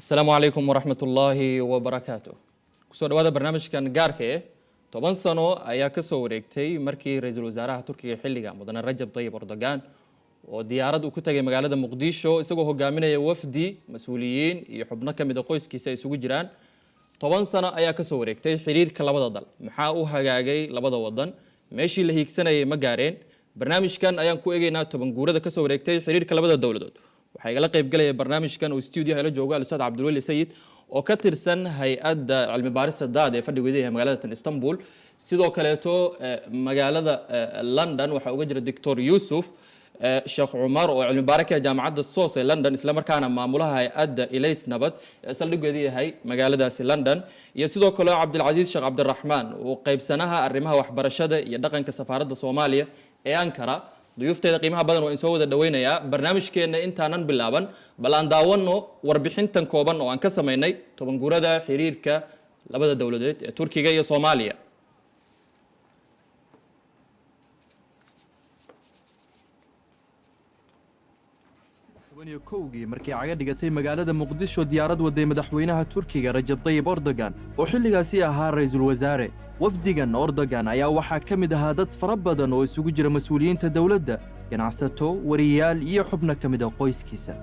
Asalaamu calaykum waraxmat ullaahi wabarakaatu. Kusoo dhawaada barnaamijkan gaarka eh. 10 sano ayaa kasoo wareegtay markii ra-iisul wasaaraha Turkiga xilliga, mudane Rajab Tayib Erdogan, oo diyaarad uu ku tagay magaalada Muqdisho, isagoo hogaaminaya wafdi mas-uuliyiin iyo xubno ka mid a qoyskiisa ay isugu jiraan. 10 sano ayaa kasoo wareegtay. Xiriirka labada dal maxaa u hagaagay? Labada wadan meeshii la hiigsanayay ma gaareen? Barnaamijkan ayaan ku eegeynaa 10 guurada kasoo wareegtay xiriirka labada dowladood. Waxaa igala qayb galaya barnaamijkan oo stuudiyaha ila jooga Alustaad Cabdulweli Sayid, oo ka tirsan hay-adda cilmi baarista DAAD ee fadhigeedu yahay magaalada tan Istanbul. Sidoo kaleeto magaalada London waxaa uga jira Doctor Yuusuf Sheekh Cumar, oo cilmi baare ka jaamacadda SOAS ee London, isla markaana maamulaha hay-adda Ilays Nabad ee saldhigeedu yahay magaaladaasi London, iyo sidoo kale Cabdilcasiis Sheekh Cabdiraxmaan, oo qaybsanaha arrimaha waxbarashada iyo dhaqanka safaaradda Soomaaliya ee Ankara. Duyuufteeda qiimaha badan waa in soo wada dhaweynayaa. Barnaamijkeenna intaanan bilaaban, bal aan daawano warbixintan kooban oo aan ka samaynay 10 guurada xiriirka labada dowladeed ee Turkiga iyo Soomaaliya. 11-kii markii caga dhigatay magaalada Muqdisho diyaarad waday madaxweynaha Turkiga Rajab Tayib Erdogan, oo xilligaasi ahaa ra'iisul wasaare. Wafdigan Erdogan ayaa waxaa ka mid ahaa dad fara badan oo isugu jira mas-uuliyiinta dowladda, ganacsato, wariyaal iyo xubno ka mid a qoyskiisa.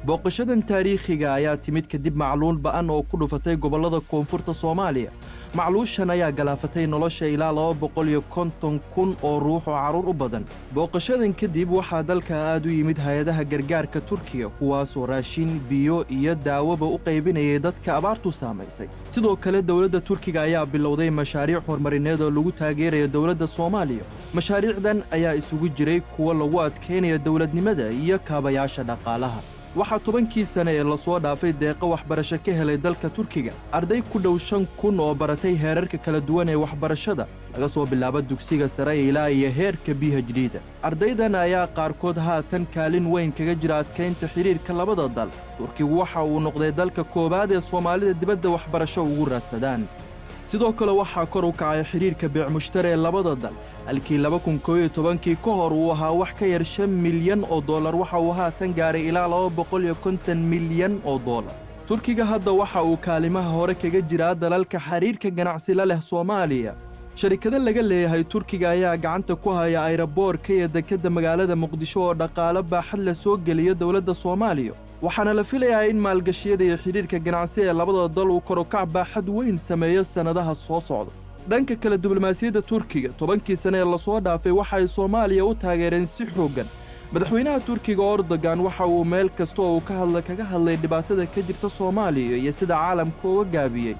Booqashadan taariikhiga ayaa timid kadib macluul ba'an oo ku dhufatay gobollada koonfurta Soomaaliya. Macluushan ayaa galaafatay nolosha ilaa 250,000 oo ruux oo carruur u badan. Booqashadan kadib waxaa dalka aad u yimid hay-adaha gargaarka Turkiga, kuwaasoo raashin, biyo iyo daawoba u qaybinayay dadka abaartu saamaysay. Sidoo kale dowladda Turkiga ayaa bilowday mashaariic horumarineed oo lagu taageerayo dowladda Soomaaliya. Mashaariicdan ayaa isugu jiray kuwo lagu adkaynaya dowladnimada iyo kaabayaasha dhaqaalaha. Waxaa 10-kii sane ee lasoo dhaafay deeqo waxbarasho ka helay dalka Turkiga arday ku dhow 5000 oo baratay heerarka kala duwan ee waxbarashada, laga soo bilaabo dugsiga sare ilaa iyo heerka PhD-da. Ardaydan ayaa qaarkood haatan kaalin weyn kaga jira adkaynta xidhiirka labada dal. Turkigu waxa uu noqday dalka koowaad ee Soomaalida dibadda waxbarasho ugu raadsadaan. Sidoo kale waxaa kor u kacay xidhiirka beec mushtari ee labada dal. Halkii 2011-kii ka hor uu ahaa wax ka yar 5 milyan oo dollar, waxa uu haatan gaaray ilaa 250 milyan oo dollar. Turkiga hadda waxa uu kaalimaha hore kaga jiraa dalalka xiriirka ganacsi la leh Soomaaliya. Sharikado laga leeyahay Turkiga ayaa gacanta ku haya ayraboorka iyo dekedda magaalada Muqdisho, oo dhaqaalo baaxad la soo geliyo dowladda Soomaaliya. Waxaana la filayaa in maalgashiyada iyo xidhiirka ganacsi ee labada dal uu kor u kac baaxad weyn sameeyo sannadaha soo socda. Dhanka kale, diblomaasiyadda Turkiga 10-kii sane ee lasoo dhaafay waxa ay Soomaaliya u taageereen si xooggan. Madaxweynaha Turkiga Erdogan waxa uu meel kasta oo uu ka hadla kaga hadlay dhibaatada ka jirta Soomaaliya iyo sida caalamka uga gaabiyey.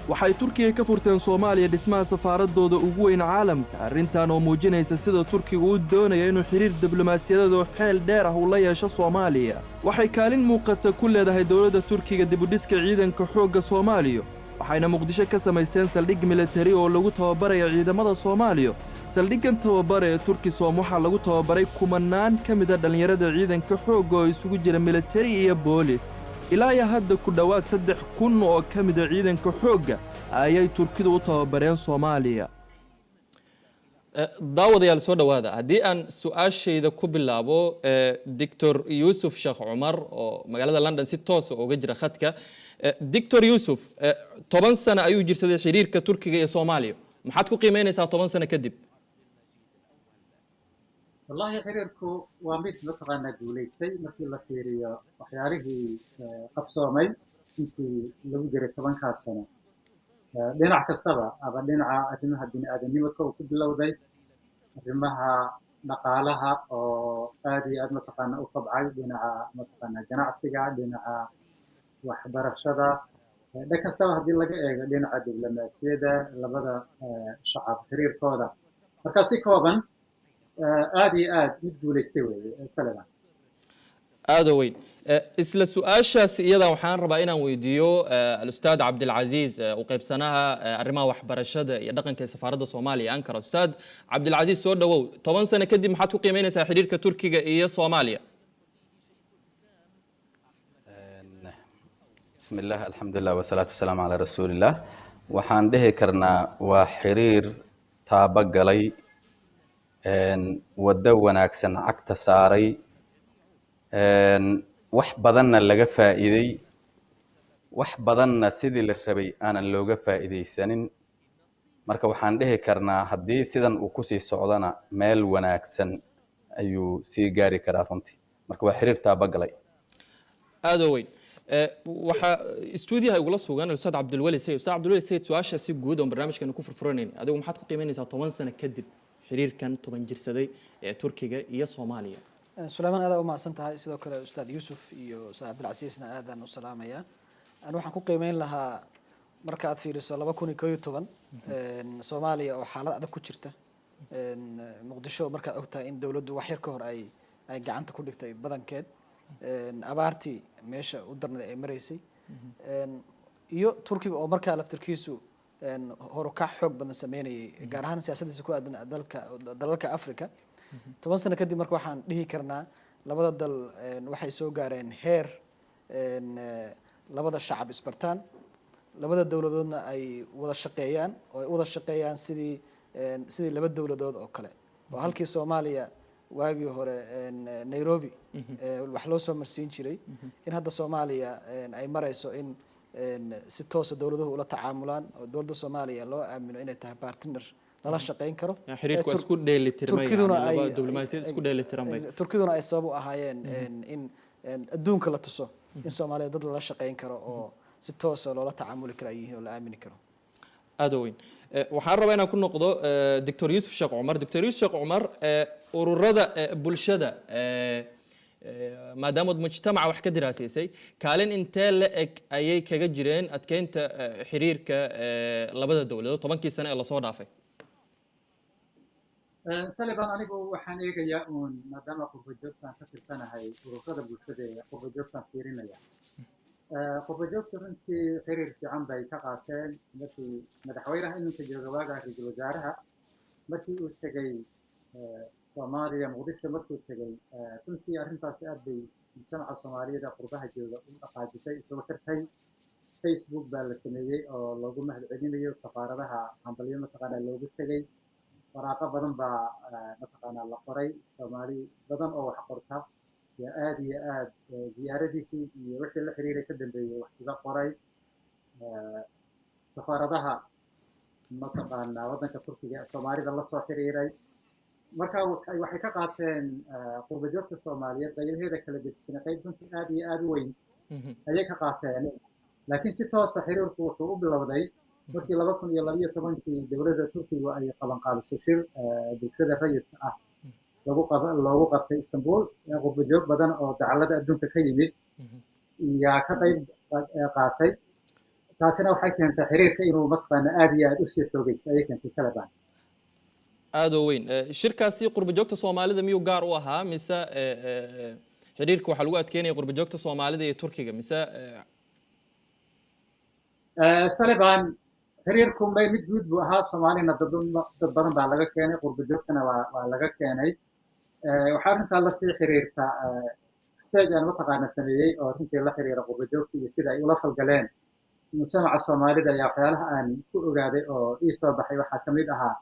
Waxay Turkiga ka furteen Soomaaliya dhismaha safaaradooda ugu weyn caalamka, arrintan oo muujinaysa sida Turkigu u doonaya inuu xiriir diblomaasiyadeed oo xeel dheer ah uu la yeesho Soomaaliya. Waxay kaalin muuqata ku leedahay dowladda Turkiga dibudhiska ciidanka xoogga Soomaaliya, waxayna Muqdisho ka samaysteen saldhig militari oo lagu tababarayo ciidamada Soomaaliya. Saldhiggan tababar ee Turkisom waxaa lagu tababaray kumanaan ka mid a dhallinyarada ciidanka xoogga oo isugu jira militari iyo boolis. Ilaa iyo hadda ku dhowaad 3000 oo ka mid a ciidanka xoogga ayay Turkidu u tababareen Soomaaliya. Daawadayaal, soo dhowaada. Haddii aan su-aashayda ku bilaabo Doctor Yuusuf Sheekh Cumar, oo magaalada London si toosa uga jira khadka. Doctor Yuusuf, 10 sano ayuu jirsaday xiriirka Turkiga iyo Soomaaliya. Maxaad ku qiimeynaysaa 10 sano kadib? Wallahi, xiriirku waa mid mataqaanaa guulaystay markii la fiiriyo waxyaalihii qabsoomay intii lagu jiray 10-kaas sano, dhinac kastaba, aba dhinaca arrimaha bini aadamnimadka uu ku bilowday, arrimaha dhaqaalaha oo aad iyo aad mataqaana u kobcay, dhinaca mataqaana ganacsiga, dhinaca waxbarashada, dhan kastaba haddii laga eego, dhinaca diblomaasiyadda labada shacab xiriirkooda. Marka si kooban, aad iyo aad mid guulaystay weeye, Saleman. Aada weyn. Isla su-aashaas iyada waxaan rabaa inaan weydiiyo alustaad Cabdilcasiis, u qaybsanaha arrimaha waxbarashada iyo dhaqanka ee safaaradda Soomaaliya Ankara. Ustaad Cabdilcasiis, soo dhawow. 10 sano kadib maxaad ku qiimeynaysaa xidhiirka Turkiga iyo Soomaaliya? Bismi illah, alxamdulilah, wasalaatu wasalaamu calaa rasuulillah. Waxaan dhihi karnaa waa xiriir taabo galay, waddo wanaagsan cagta saaray, wax badanna laga faa'iiday. Wax badanna sidii la rabay aanan looga faa'iidaysanin. Marka waxaan dhihi karnaa, haddii sidan uu kusii socdana, meel wanaagsan ayuu sii gaari karaa runtii. Marka waa xiriir taabagalay. Aada u weyn. Waxaa stuudiyaha igula sugan Ustaad Cabdilweli Sayid. Ustaad Cabdilweli Sayid, su-aasha si guud oon barnaamijkan ku furfuranayna, adigu maxaad ku qiimeynaysaa 10 sano kadib xiriirkan 10 jirsaday ee Turkiga iyo Soomaaliya? Suleymaan, aad u mahadsan tahay. Sidoo kale Ustaad Yuusuf iyo Ustaad Cabdilcasiisna aadaan u salaamayaa. Ani waxaan ku qiimeyn lahaa, marka aad fiiriso 2011, Soomaaliya oo xaalad adag ku jirta, Muqdisho markaad ogtahay in dowladdu wax yar ka hor ay gacanta ku dhigtay badankeed, abaartii meesha u darnayd ay maraysay, iyo Turkiga oo markaa laftirkiisu horukac xoog badan sameynayay, gaar ahaan siyaasaddiisa ku aadan dalka dalalka Africa. 10 sano kadib marka waxaan dhihi karnaa labada dal waxay soo gaareen heer labada shacab isbartaan, labada dowladoodna ay wada shaqeeyaan, oo ay u wada shaqeeyaan sidii laba dowladood oo kale, oo halkii Soomaaliya waagii hore Nairobi wax loo soo marsiin jiray, in hadda Soomaaliya ay marayso in si toosa dowladuhu ula tacaamulaan, oo dowladda Soomaaliya loo aamino inay tahay partner lala shaqeyn karo. Xiriirku waa isku dheelitirmay. Turkiduna yani laba ay diblomaasiyad isku dheelitiran bay. Turkiduna ay sabab u ahaayeen in adduunka la tuso in Soomaaliya dad lala shaqeyn karo oo si toosa loola tacaamuli karo ay yihiin oo la aamini karo. Aada u weyn. Waxaan rabaa inaan ku noqdo Doctor Yuusuf Sheekh Cumar. Doctor Yuusuf Sheekh Cumar, ururada bulshada, maadaamaad mujtamaca wax ka diraasaysay, kaalin intee la eg ayay kaga jireen adkeynta xiriirka labada dowladood 10-kii sano ee lasoo dhaafay? Saliban, anigu waxaan eegayaa uun, maadaama qurba joogtaan ka tirsanahay, ururada bulshada ee qurba joogtaan fiirinaya. Qurba joogta runtii xiriir fiican bay ka qaateen markii madaxweynaha iminka jooga, waagaa ra-iisul wasaaraha, markii uu tegey Soomaaliya, Muqdisho markuu tegey. Runtii arrintaasi aad bay mujtamaca Soomaaliyeed ee qurbaha jooga u dhaqaajisay, isugu xirtay. Facebook baa la sameeyey oo loogu mahadcelinayo safaaradaha, hambalyo mataqaanaa loogu tegey, waraaqo badan baa mataqaanaa la qoray. Soomaali badan oo wax qorta yaa aad iyo aad ziyaaradiisii iyo wixii la xiriiray ka dambeeyey wax iga qoray. Safaaradaha mataqaanaa waddanka Turkiga Soomaalida la soo xiriiray. Marka waxay ka qaateen qurba joogta Soomaaliyeed qaybaheeda kala gedisana qayb runtii aad iyo aad u weyn ayay ka qaateen. Laakiin si toosa xiriirku wuxuu u bilowday markii 2012-kii dowladda Turkigu ay qabanqaabisay shir bulshada rayidka ah lagu qaba loogu qabtay Istanbul. Qurba joog badan oo dacallada adduunka ka yimid yaa ka qayb qaatay. Taasina waxay keentay xiriirka inuu mataqaana aad iyo aad usii xoogaysto ayay keentay, Salaban. Aada u weyn. Shirkaasi qurba joogta Soomaalida miyuu gaar u ahaa, mise xiriirka waxaa lagu adkeynaya qurba joogta Soomaalida iyo Turkiga, mise? Saliban, xiriirku may mid guud buu ahaa. Soomaalina dad badan baa laga keenay, qurba joogtana waa laga keenay. Waxaa arrintaa lasii xiriirta research aan mataqaana sameeyey oo runtii la xiriira qurba joogta iyo sida ay ula falgaleen mujtamaca Soomaalida ayaa waxyaalaha aan ku ogaaday oo ii soo baxay waxaa ka mid ahaa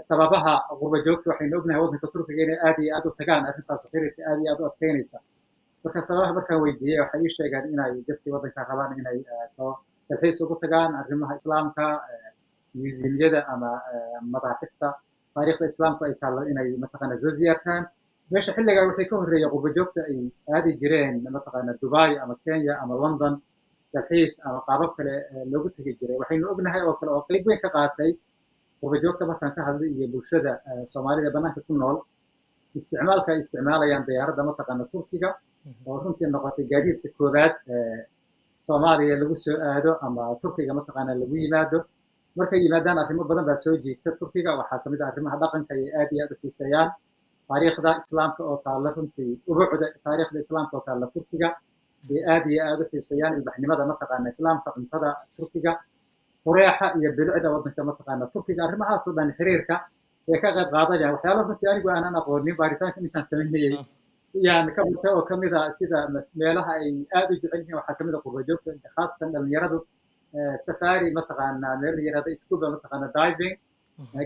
sababaha qurba joogta. Waxaynu ognahay waddanka Turkiga inay aad iyo aad u tagaan, arrintaas xiriirka aad iyo aad u adkeynaysa. Marka sababaha markaan weydiiyey, waxay ii sheegeen inay just waddanka rabaan inay soo dalxiis ugu tagaan, arrimaha Islaamka, museumyada ama madaaxifta taariikhda Islaamku ay taallo inay mataqaana soo ziyaartaan. Meesha xilligaa wixii ka horreeyay qurba joogta ay aadi jireen mataqaana Dubai ama Kenya ama London dalxiis ama qaabab kale loogu tegi jiray. Waxaynu ognahay oo kale oo qayb weyn ka qaatay qurba joogta markaan ka hadlay iyo bulshada Soomaalida bannaanka ku nool, isticmaalka ay isticmaalayaan diyaaradda mataqaana Turkiga, oo runtii noqotay gaadiidka koowaad Soomaaliya lagu soo aado ama Turkiga mataqaana lagu yimaado. Markay yimaadaan, arrimo badan baa soo jiita Turkiga. Waxaa kamid ah arrimaha dhaqanka ay aad iyo aad u xiiseeyaan, taariikhda Islaamka oo taalla, runtii ubucda taariikhda Islaamka oo taalla Turkiga ay aad iyo aad u xiiseeyaan, ilbaxnimada mataqaana Islaamka, cuntada Turkiga, qureexa iyo bilicda waddanka mataqaana Turkiga. Arrimahaasoo dhan xiriirka ay ka qayb qaadanayaan. Waxyaalo runtii anigu aanan aqoonin baaritaanka intaan samaynayay yaan ka bartay oo kamid ah sida meelaha ay aad u jecel yihiin. Waxaa kamid ah qurba joogta, khaasatan dhalinyaradu, safari mataqaana meel la yirahdo scuba mataqaana diving,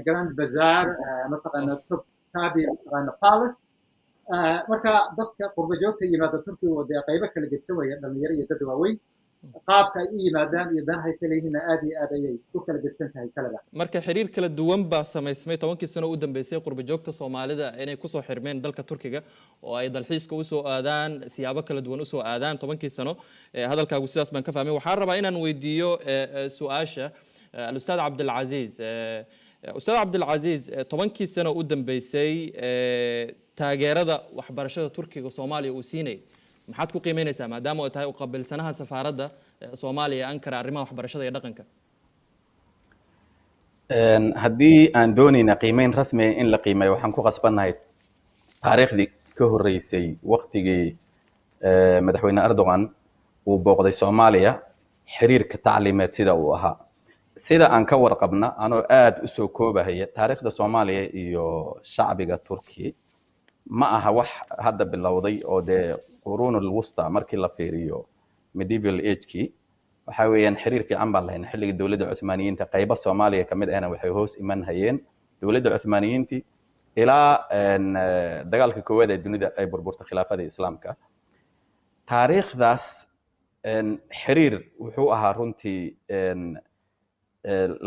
Grand Bazaar, mataqaana Topkapi mataqaana Palace. Marka dadka qurba joogta yimaada Turkiga oo dee qaybo kala gedsan weeye, dhalinyaro iyo dad waaweyn. Qaabka ay u yimaadaan iyo danahay kala yihiinna aad iyo aad ayay u kala gedsan tahay salada. Marka xiriir kala duwan baa samaysmay 10kii sano u dambeysay, qurba joogta Soomaalida inay kusoo xirmeen dalka Turkiga oo ay dalxiiska usoo aadaan, siyaabo kala duwan usoo aadaan 10kii sano. Hadalkaagu sidaas baan ka fahmay. Waxaan rabaa inaan weydiiyo su-aasha alustaad Cabdilcasiis. Ustaad Cabdilcasiis, 10kii sano u dambeysay taageerada waxbarashada Turkiga Soomaaliya uu siinayay maxaad ku qiimeynaysaa, maadaama ay tahay u qabilsanaha safaaradda Soomaaliya ee Ankara arrimaha waxbarashada iyo dhaqanka? Haddii aan doonayna qiimeyn rasmiya in la qiimeeyo, waxaan ku qasbannahay taariikhdii ka horreysay waktigii madaxweyne Erdogan uu booqday Soomaaliya, xiriirka tacliimeed sida uu ahaa. Sida aan ka warqabna, anoo aad usoo koobahaya, taariikhda Soomaaliya iyo shacbiga Turki ma aha wax hadda bilowday, oo dee quruunul wusta markii la fiiriyo, medieval age-kii, waxa weeyaan xiriir fiican baan lahayn. Xilligii dowladda Cuthmaaniyiinta, qaybo Soomaaliya kamid ahna waxay hoos iman hayeen dowladda Cuthmaaniyiintii ilaa dagaalka koowaad ee dunida ay burburtay khilaafada Islaamka. Taariikhdaas xiriir wuxuu ahaa runtii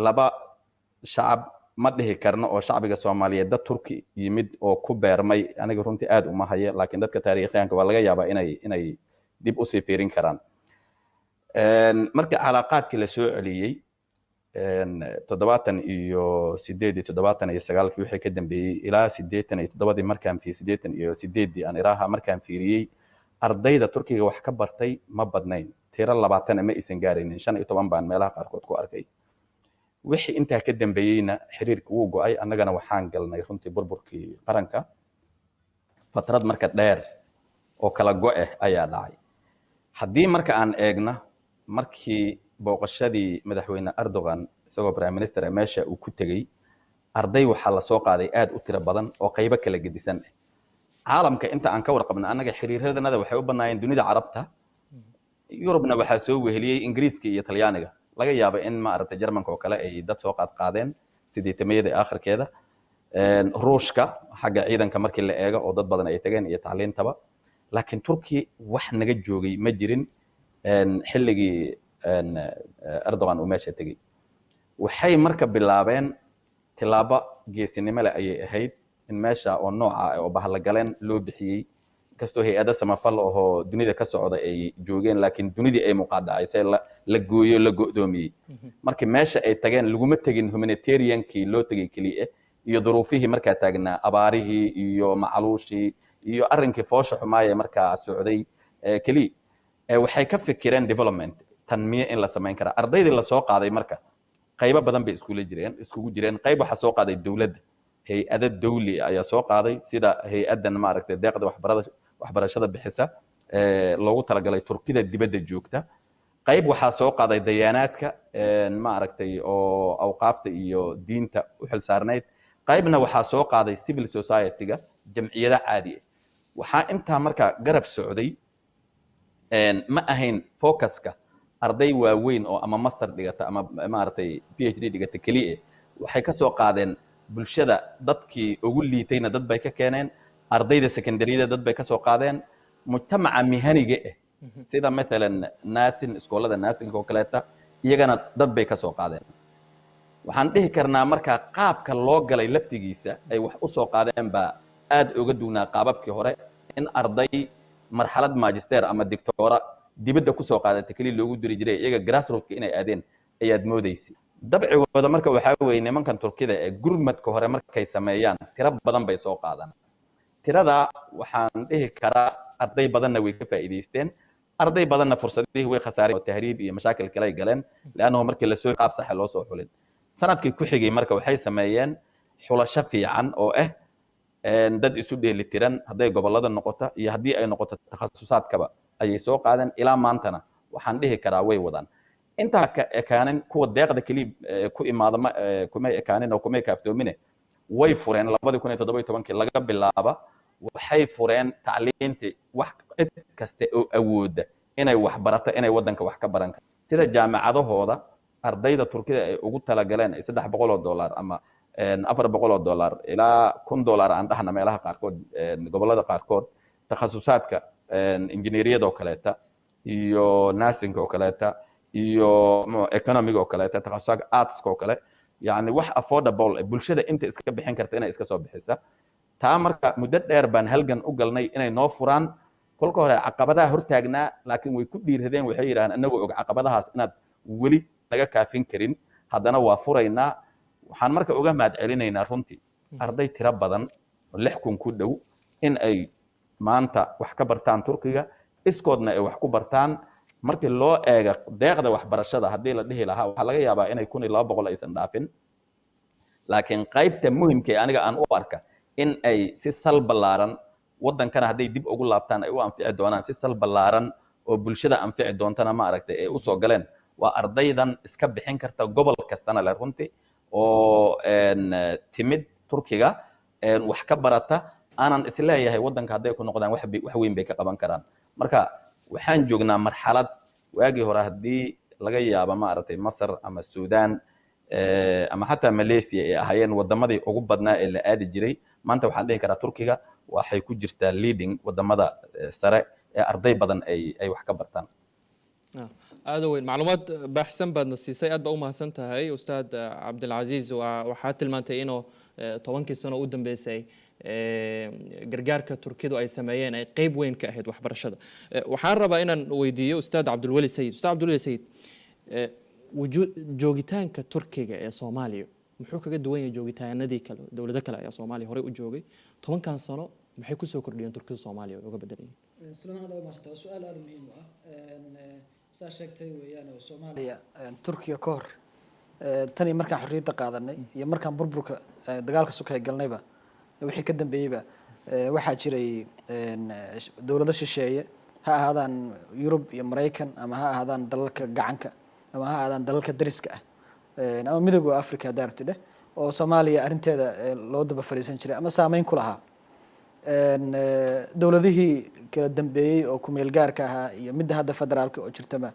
laba shacab ma dhihi karno oo shacbiga Soomaaliyeed dad Turki yimid oo ku beermay, aniga runtii aad uma haya, laakiin dadka taariikhyaanka waa laga yaabaa inay dib usii fiirin karaan. Marka calaaqaadkii la soo celiyey 78 iyo 79kii, wixii ka dambeeyey ilaa 87dii, markaan fi 88dii aan iraaha markaan fiiriyey, ardayda Turkiga wax ka bartay ma badnayn, tiro 20 ma aysan gaaraynin, 15 baan meelaha qaarkood ku arkay. Wixii intaa ka dambeeyeyna xiriirka wuu go'ay, annagana waxaan galnay runtii burburkii qaranka. Fatrad marka dheer oo kala go'eh ayaa dhacay. Haddii marka aan eegna markii booqashadii madaxweyne Erdogan isagoo prime minister meesha uu ku tegey, arday waxaa lasoo qaaday aad u tiro badan oo qaybo kala gedisan ah. Caalamka inta aan ka warqabna, annaga xiriiradanada waxay u bannaayeen dunida Carabta, Yurubna waxaa soo weheliyey Ingiriiska iyo Talyaaniga. Laga yaaba in maaragtay Jarmanka oo kale ay dad soo qaad qaadeen sideetamayada aakhirkeeda, Ruushka xagga ciidanka markii la eego oo dad badan ay tageen iyo tacliintaba, laakiin Turki wax naga joogay ma jirin. Xilligii Erdogan uu meesha tegey, waxay marka bilaabeen tilaabo geesinimo leh ayay ahayd in meesha oo nooca oo bahlagaleen loo bixiyey, inkastoo hay-ado samafal ahoo dunida ka socda ay joogeen, laakiin dunidii ay muqaadacaysay, la gooyo, la go'doomiyey. Markii meesha ay tageen, laguma tegin humanitariankii loo tegay keliya iyo duruufihii markaa taagnaa, abaarihii iyo macaluushii iyo arrinkii foosha xumaaya markaa socday keliya. Waxay ka fikireen development, tanmiye in la samayn karaa. Ardaydii lasoo qaaday marka qaybo badan bay iskula jireen, iskugu jireen. Qayb waxaa soo qaaday dowladda, hay-ado dawli ayaa soo qaaday, sida hay-addan maaragtay deeqda waxbarada waxbarashada bixisa loogu talagalay Turkida dibadda joogta. Qayb waxaa soo qaaday dayaanaadka maaragtay oo awqaafta iyo diinta u xil saarnayd. Qaybna waxaa soo qaaday civil society-ga, jamciyado caadi ah. Waxaa intaa marka garab socday, ma ahayn focuska arday waaweyn oo ama master dhigata ama maaragtay PhD dhigata keliya. Waxay ka soo qaadeen bulshada dadkii ugu liitayna dad bay ka keeneen, ardayda secondaryada dad bay ka soo qaadeen, mujtamaca mihaniga ah sida matalan nursing, iskoolada nursingka oo kaleeta, iyagana dad bay ka soo qaadeen. Waxaan dhihi karnaa marka qaabka loo galay laftigiisa ay wax u soo qaadeen baa aad uga duwnaa qaababkii hore, in arday marxalad magister ama doctora dibadda kusoo qaadata keliya loogu diri jiray. Iyaga grassrootka inay aadeen ayaad moodaysay dabcigooda. Marka waxaa weeye, nimankan Turkida ee gurmadka hore markay sameeyaan, tiro badan bay soo qaadaan. Tirada waxaan dhihi karaa arday badanna way ka faa'iidaysteen, arday badanna fursadihii way khasaareen oo tahriib iyo mashaakil kale ay galeen, leannahu markii lasoo qaab saxa loo soo xulin. Sanadkii ku xigay marka waxay sameeyeen xulasho fiican oo ah dad isu dheeli tiran, hadday gobollada noqoto iyo haddii ay noqoto takhasusaadkaba ayay soo qaadeen. Ilaa maantana waxaan dhihi karaa way wadaan. Intaa ka ekaanin kuwa deeqda keliya ku imaada, ma kumay ekaanin oo kumay kaaftoomine. Way fureen 2017kii laga bilaaba, waxay fureen tacliinti wax cid kasta oo awooda inay wax barato, inay waddanka wax ka baran karto, sida jaamacadahooda ardayda Turkida ay ugu talagaleen $300 ama $400 ilaa $1000 aan dhahna, meelaha qaarkood, gobollada qaarkood, takhasusaadka injineeriyada oo kaleeta. iyo nursing oo kaleeta iyo economic oo kaleeta, takhasusaadka arts oo kale, yani wax affordable bulshada inta iska bixin karta inay iska soo bixisa. Taa marka muddo dheer baan halgan u galnay inay noo furaan. Kolka hore caqabadaha hortaagnaa, laakiin way ku dhiiradeen. Waxay yidhahdeen, anagoo og caqabadahaas inaad weli naga kaafin karin, haddana waa furaynaa. Waxaan marka uga mahad celinaynaa runtii arday tiro badan oo 6000 ku dhow in ay maanta wax ka bartaan Turkiga, iskoodna ay wax ku bartaan. Markii loo eega deeqda waxbarashada, haddii la dhihi lahaa, waxaa laga yaabaa inay 1200 aysan dhaafin. Laakiin qaybta muhimka ee aniga aan u arka in ay si sal ballaaran waddankana hadday dib ugu laabtaan ay u anfici doonaan, si sal ballaaran oo bulshada anfici doontana, ma aragtay, ay usoo galeen, waa ardaydan iska bixin karta, gobol kastana leh runtii, oo timid Turkiga wax ka barata, aanan isleeyahay waddanka hadday ku noqdaan wax weyn bay ka qaban karaan. Marka waxaan joognaa marxalad waagii hore haddii laga yaabo, ma aragtay, Masar ama Suudaan ama xataa Malaysia ay ahaayeen wadamadii ugu badnaa ee la aadi jiray, maanta waxaan dhihi karaa Turkiga waxay ku jirtaa leading wadamada sare ee arday badan ay wax ka bartaan. Aada weyn macluumaad baaxsan baadna siisay, aad baa u mahadsan tahay, Ustaad Cabdilcasiis. Waxaa tilmaantay inuu 10kii sano u dambeysay gargaarka Turkidu ay sameeyeen ay qeyb weyn ka ahayd waxbarashada. Waxaan rabaa inaan weydiiyo Ustaad Cabdulweli Sayid. Ustaad Cabdulweli Sayid, joogitaanka Turkiga ee Soomaaliya muxuu kaga duwan yahay joogitaanadii kale? Dowlado kale ayaa Soomaaliya horey u joogay. 10kan sano maxay kusoo kordhiyeen Turkida Soomaaliya ay uga bedelayeen? Sulaymaan, aad u mahadsantahay. Waa su-aal aada muhiim u ah. Saa sheegtay weeyaan oo Soomaaliya Turkiga ka hor, tan iyo markaan xorriyadda qaadanay iyo markaan burburka dagaalka sokay galnayba, wixii ka dambeeyeyba, waxaa jiray dowlado shisheeye, ha ahaadaan Yurub iyo Maraykan ama ha ahaadaan dalalka gacanka ama ha ahaadaan dalalka dariska ah ama Midowga Africa haddaa rabti dheh, oo Soomaaliya arrinteeda loo daba fariisan jiray ama saameyn ku lahaa. Dowladihii kala dambeeyey oo kumeel gaarka ahaa iyo midda hadda federaalka oo jirtaba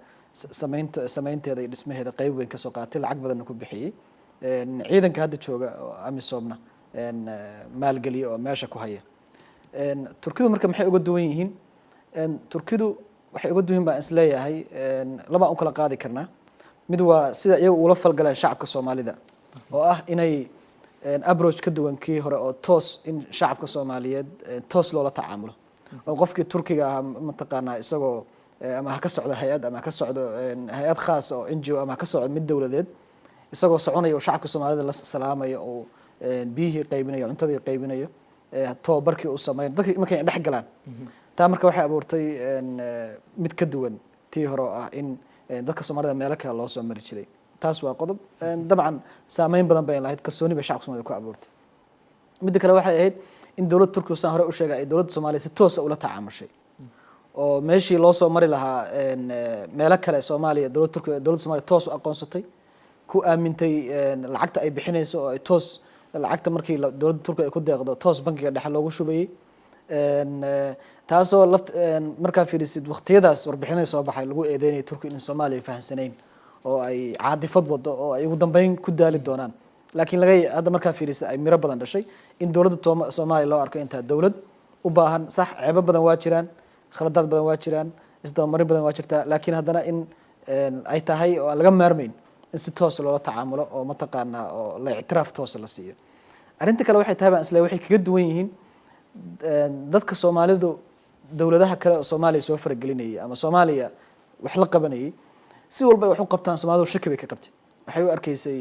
sameynteeda iyo dhismaheeda qeyb weyn kasoo qaatay, lacag badanna ku bixiyey. Ciidanka hadda jooga oo AMISOMna maalgeliya oo meesha ku haya. Turkidu marka maxay uga duwan yihiin? Turkidu waxay uga duwan yihiin baan isleeyahay labaan u kala qaadi karnaa. Mid waa sida iyaga ula falgaleen shacabka Soomaalida, oo ah inay approach ka duwan kii hore oo toos in shacabka Soomaaliyeed toos loola tacaamulo, oo qofkii Turkiga ahaa, mataqaanaa, isagoo ama ha ka socdo hay-ad ama ha ka socdo hay-ad khaas oo NGO ama ha ka socdo mid dowladeed, isagoo soconaya oo shacabka Soomaalida la salaamayo oo biyihii qaybinayo, cuntadii qaybinayo, tababarkii uu sameeyo, dadkii markay dhex galaan. Taa marka waxay abuurtay mid ka duwan tii hore oo ah in dadka Soomaalida meelo kale loo soo mari jiray. Taas waa qodob. Dabcan saameyn badan bay lahayd, kalsooni bay shacabka Soomaalida ku abuurtay. Midda kale waxay ahayd in dowladda Turkiga, saan hore u sheegay, ay dowladda Soomaaliya si toosa ula tacaamushay, oo meeshii loo soo mari lahaa meelo kale Soomaaliya, dowladda Turkiga dowladda Soomaaliya toos u aqoonsatay, ku aamintay lacagta ay bixinayso, oo ay toos lacagta markii dowladda Turkiga ay ku deeqdo toos bankiga dhexe loogu shubayay. Taasoo laft markaa fiirisid waqtiyadaas warbixinada soo baxay lagu eedeynaya Turkiga in Soomaaliya fahansanayn oo ay caadifad wado oo ay ugu dambeyn ku daali doonaan, laakiin laga hadda markaa fiirisa ay miro badan dhashay in dowladda Soomaaliya loo arko intaa dowlad u baahan. Sax, ceebo badan waa jiraan, khaladaad badan waa jiraan, isdabamarin badan waa jirtaa, laakiin haddana in ay tahay oo aan laga maarmayn in si toos loola tacaamulo oo, mataqaanaa, oo la ictiraaf toosa la siiyo. Arrinta kale waxay tahay baan isleeyahay waxay kaga duwan yihiin dadka Soomaalidu dowladaha kale oo Soomaaliya soo faragelinayay ama Soomaaliya wax la qabanayay. Si walba ay wax u qabtaan, Soomaalidu shaki bay ka qabtay. Waxay u arkaysay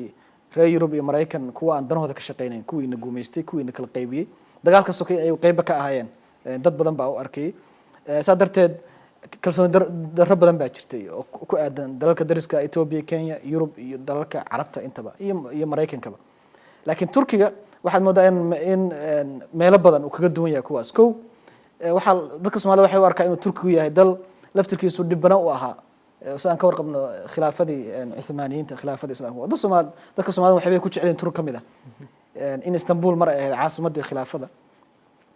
reer Yurub iyo Maraykan kuwa aan danahooda ka shaqeynayn, kuwiina guumaystay, kuwiina kala qaybiyey, dagaalka sokay ay qeyba ka ahaayeen. Dad badan baa u arkayay. Saa darteed kalsooni darro badan baa jirtay oo ku aadan dalalka dariska, Ethiopia, Kenya, Yurub iyo dalalka Carabta intaba iyo Maraykankaba. Laakiin Turkiga waxaad moodaa in meelo badan uu kaga duwan yahay kuwaas. Kow, waxaa dadka Soomaalida waxay u arkaa inuu Turkigu yahay dal laftirkiisu dhibano u ahaa, si aan ka warqabno, khilaafadii Cuthmaaniyiinta, khilaafadii Islaamka. Dad Soomaal, dadka Soomaalida waxay ku jecel yihiin Turk ka mid ah in Istanbul mar ay ahayd caasimadii khilaafada,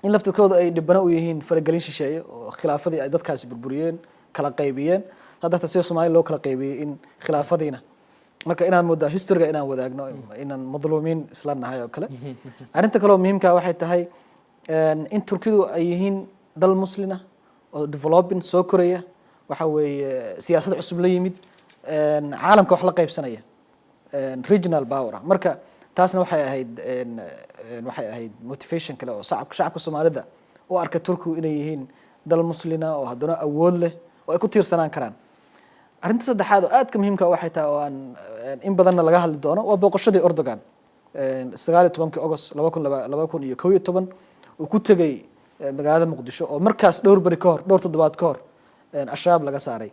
in laftirkooda ay dhibano u yihiin faragelin shisheeye oo khilaafadii ay dadkaasi burburiyeen, kala qaybiyeen. Hadda sida Soomaaliya loo kala qaybiyey in khilaafadiina, marka inaad moodaa historyga inaan wadaagno, inaan madluumiin isla nahay oo kale. Arrinta kale oo muhiimka waxay tahay in Turkidu ay yihiin dal Muslin ah oo developing, soo koraya. Waxa weeye siyaasad cusub la yimid, caalamka wax la qaybsanaya, regional power ah. Marka taasna waxay ahayd een, een, waxay ahayd motivation kale oo shacabka Soomaalida u arka Turkigu inay yihiin dal muslina oo haddana awood leh oo ay ku tiirsanaan karaan. Arrinta saddexaad oo aadka muhiimka ah waxay tahay, oo aan in badanna laga hadli doono, waa booqashadii Erdogan 19-kii August 2011 uu ku tegey magaalada Muqdisho, oo markaas dhowr beri ka hor, dhowr toddobaad ka hor, Al-Shabaab laga saaray.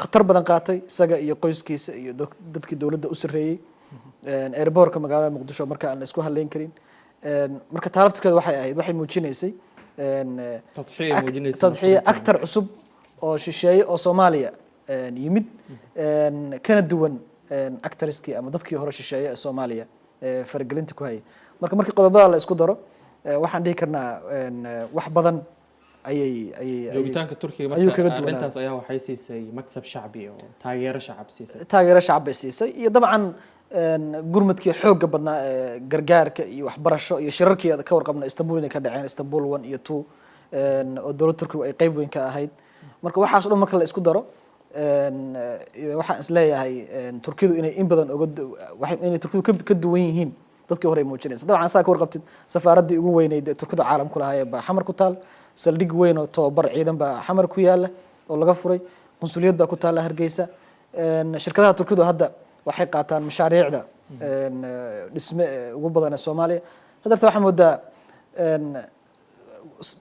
Khatar badan qaatay isaga iyo qoyskiisa iyo dadkii dowladda u sarreeyey, airportka magaalada Muqdisho marka aan la isku halleyn karin. Marka taa laftirkeeda waxay ahayd, waxay muujinaysay tadxiya muujinaysa. Tadxiya actor cusub oo shisheeye oo Soomaaliya yimid, kana duwan actorskii ama dadkii hore shisheeye ee Soomaaliya faragelinta ku hayay. Marka markii qodobada la isku daro, waxaan dhihi karnaa wax badan ayay joogitaanka Turkiga ayuu marka kaga duwanaa. Arrintaas ayaa waxay siisay maksab shacbi oo taageero shacab siisay. Taageero shacab bay siisay, iyo dabcan gurmadkii xoogga badnaa ee gargaarka iyo waxbarasho iyo shirarkii ka warqabna Istanbul inay ka dhaceen, Istanbul 1 iyo 2, oo dowladda Turkiga ay qeyb weyn ka ahayd. Marka waxaas o dhan marka la isku daro, waxaan is leeyahay Turkidu inay in badan oga inay Turkidu ka duwan yihiin dadkii hore ay muujinaysa. Dabcan saa ka warqabtid, safaaraddii ugu weyneyd ee Turkidu caalam ku lahaayeen baa Xamar ku taal, saldhig weyn oo tababar ciidan baa Xamar ku yaala oo laga furay, qunsuliyad baa ku taalla Hargeysa. Shirkadaha Turkidu hadda waxay qaataan mashaariicda dhisme ee ugu badan ee Soomaaliya. Hadarta waxaa moodaa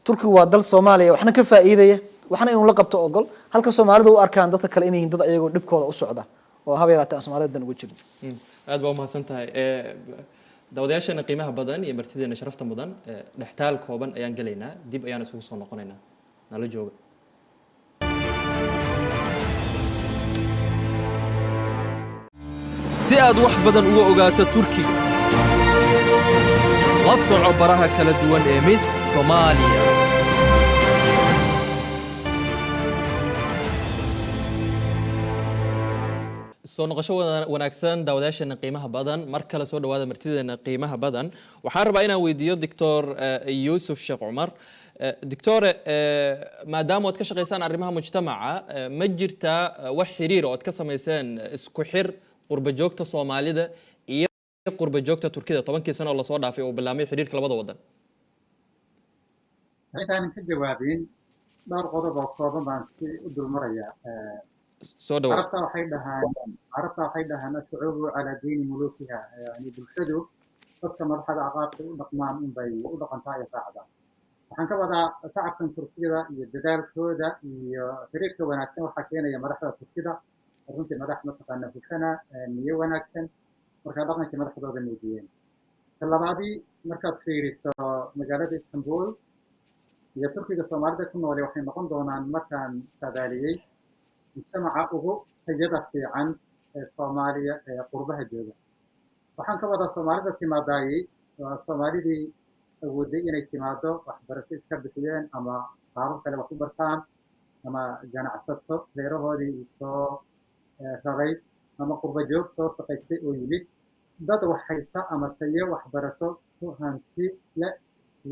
Turkigu waa dal Soomaaliya waxna ka faa'iidaya, waxna inuu la qabto ogol, halka Soomaalidu u arkaan dadka kale inay yihiin dad ayagoo dhibkooda u socda oo haba yaraatee aan Soomaalida dan ugu jirin. Aad baa umahadsan tahay. Daawadayaasheena qiimaha badan iyo martideena sharafta mudan, dhextaal kooban ayaan gelaynaa, dib ayaan isugu soo noqonaynaa, nala jooga. Si aad wax badan uga ogaato Turkiga, la soco baraha kala duwan ee Miss Soomaaliya. Soo noqosho wanaagsan daawadayaasheena qiimaha badan. Mar kale soo dhawaada martideena qiimaha badan. Waxaan rabaa inaan weydiiyo Doctor Yuusuf Sheekh Cumar. Doctore, maadaama aad ka shaqaysaan arrimaha mujtamaca, ma jirtaa wax xiriir oo aad ka samayseen isku xir qurba joogta Soomaalida iyo qurba joogta Turkida 10-kii sano oo lasoo dhaafay oo bilaabmay xiriirka labada wadan? Intaanan ka jawaabin, dhowr qodob oo kooban baan si u dulmarayaa. Soo dhawaad. Carabta waxay dhahaan "الشعوب على دين ملوكها", yani bulshadu dadka madaxda aqaabka u dhaqmaan unbay u dhaqantaa iyo raacdaa. Waxaan ka wadaa shacabkan Turkida iyo dadaalkooda iyo xiriirka wanaagsan waxaa keenaya madaxda Turkida, runtii madax mataqaana hufana, niyo wanaagsan, markaa dhaqankii madaxdooda muujiyeen. Ta labaadii, markaad fiiriso magaalada Istanbul iyo Turkiga Soomaalida ku noole, waxay noqon doonaan, markaan saadaaliyey, mujtamaca ugu tayada fiican ee Soomaaliya ee qurbaha jooga. Waxaan ka wadaa Soomaalida timaadaayey waa Soomaalidii awooday inay timaado, waxbarasho iska bixiyeen ama qaabab kale wax u bartaan, ama ganacsato reerahoodii soo raray, ama qurba joog soo shaqaystay oo yimid, dad wax haysta ama tayo waxbarasho ku hanti leh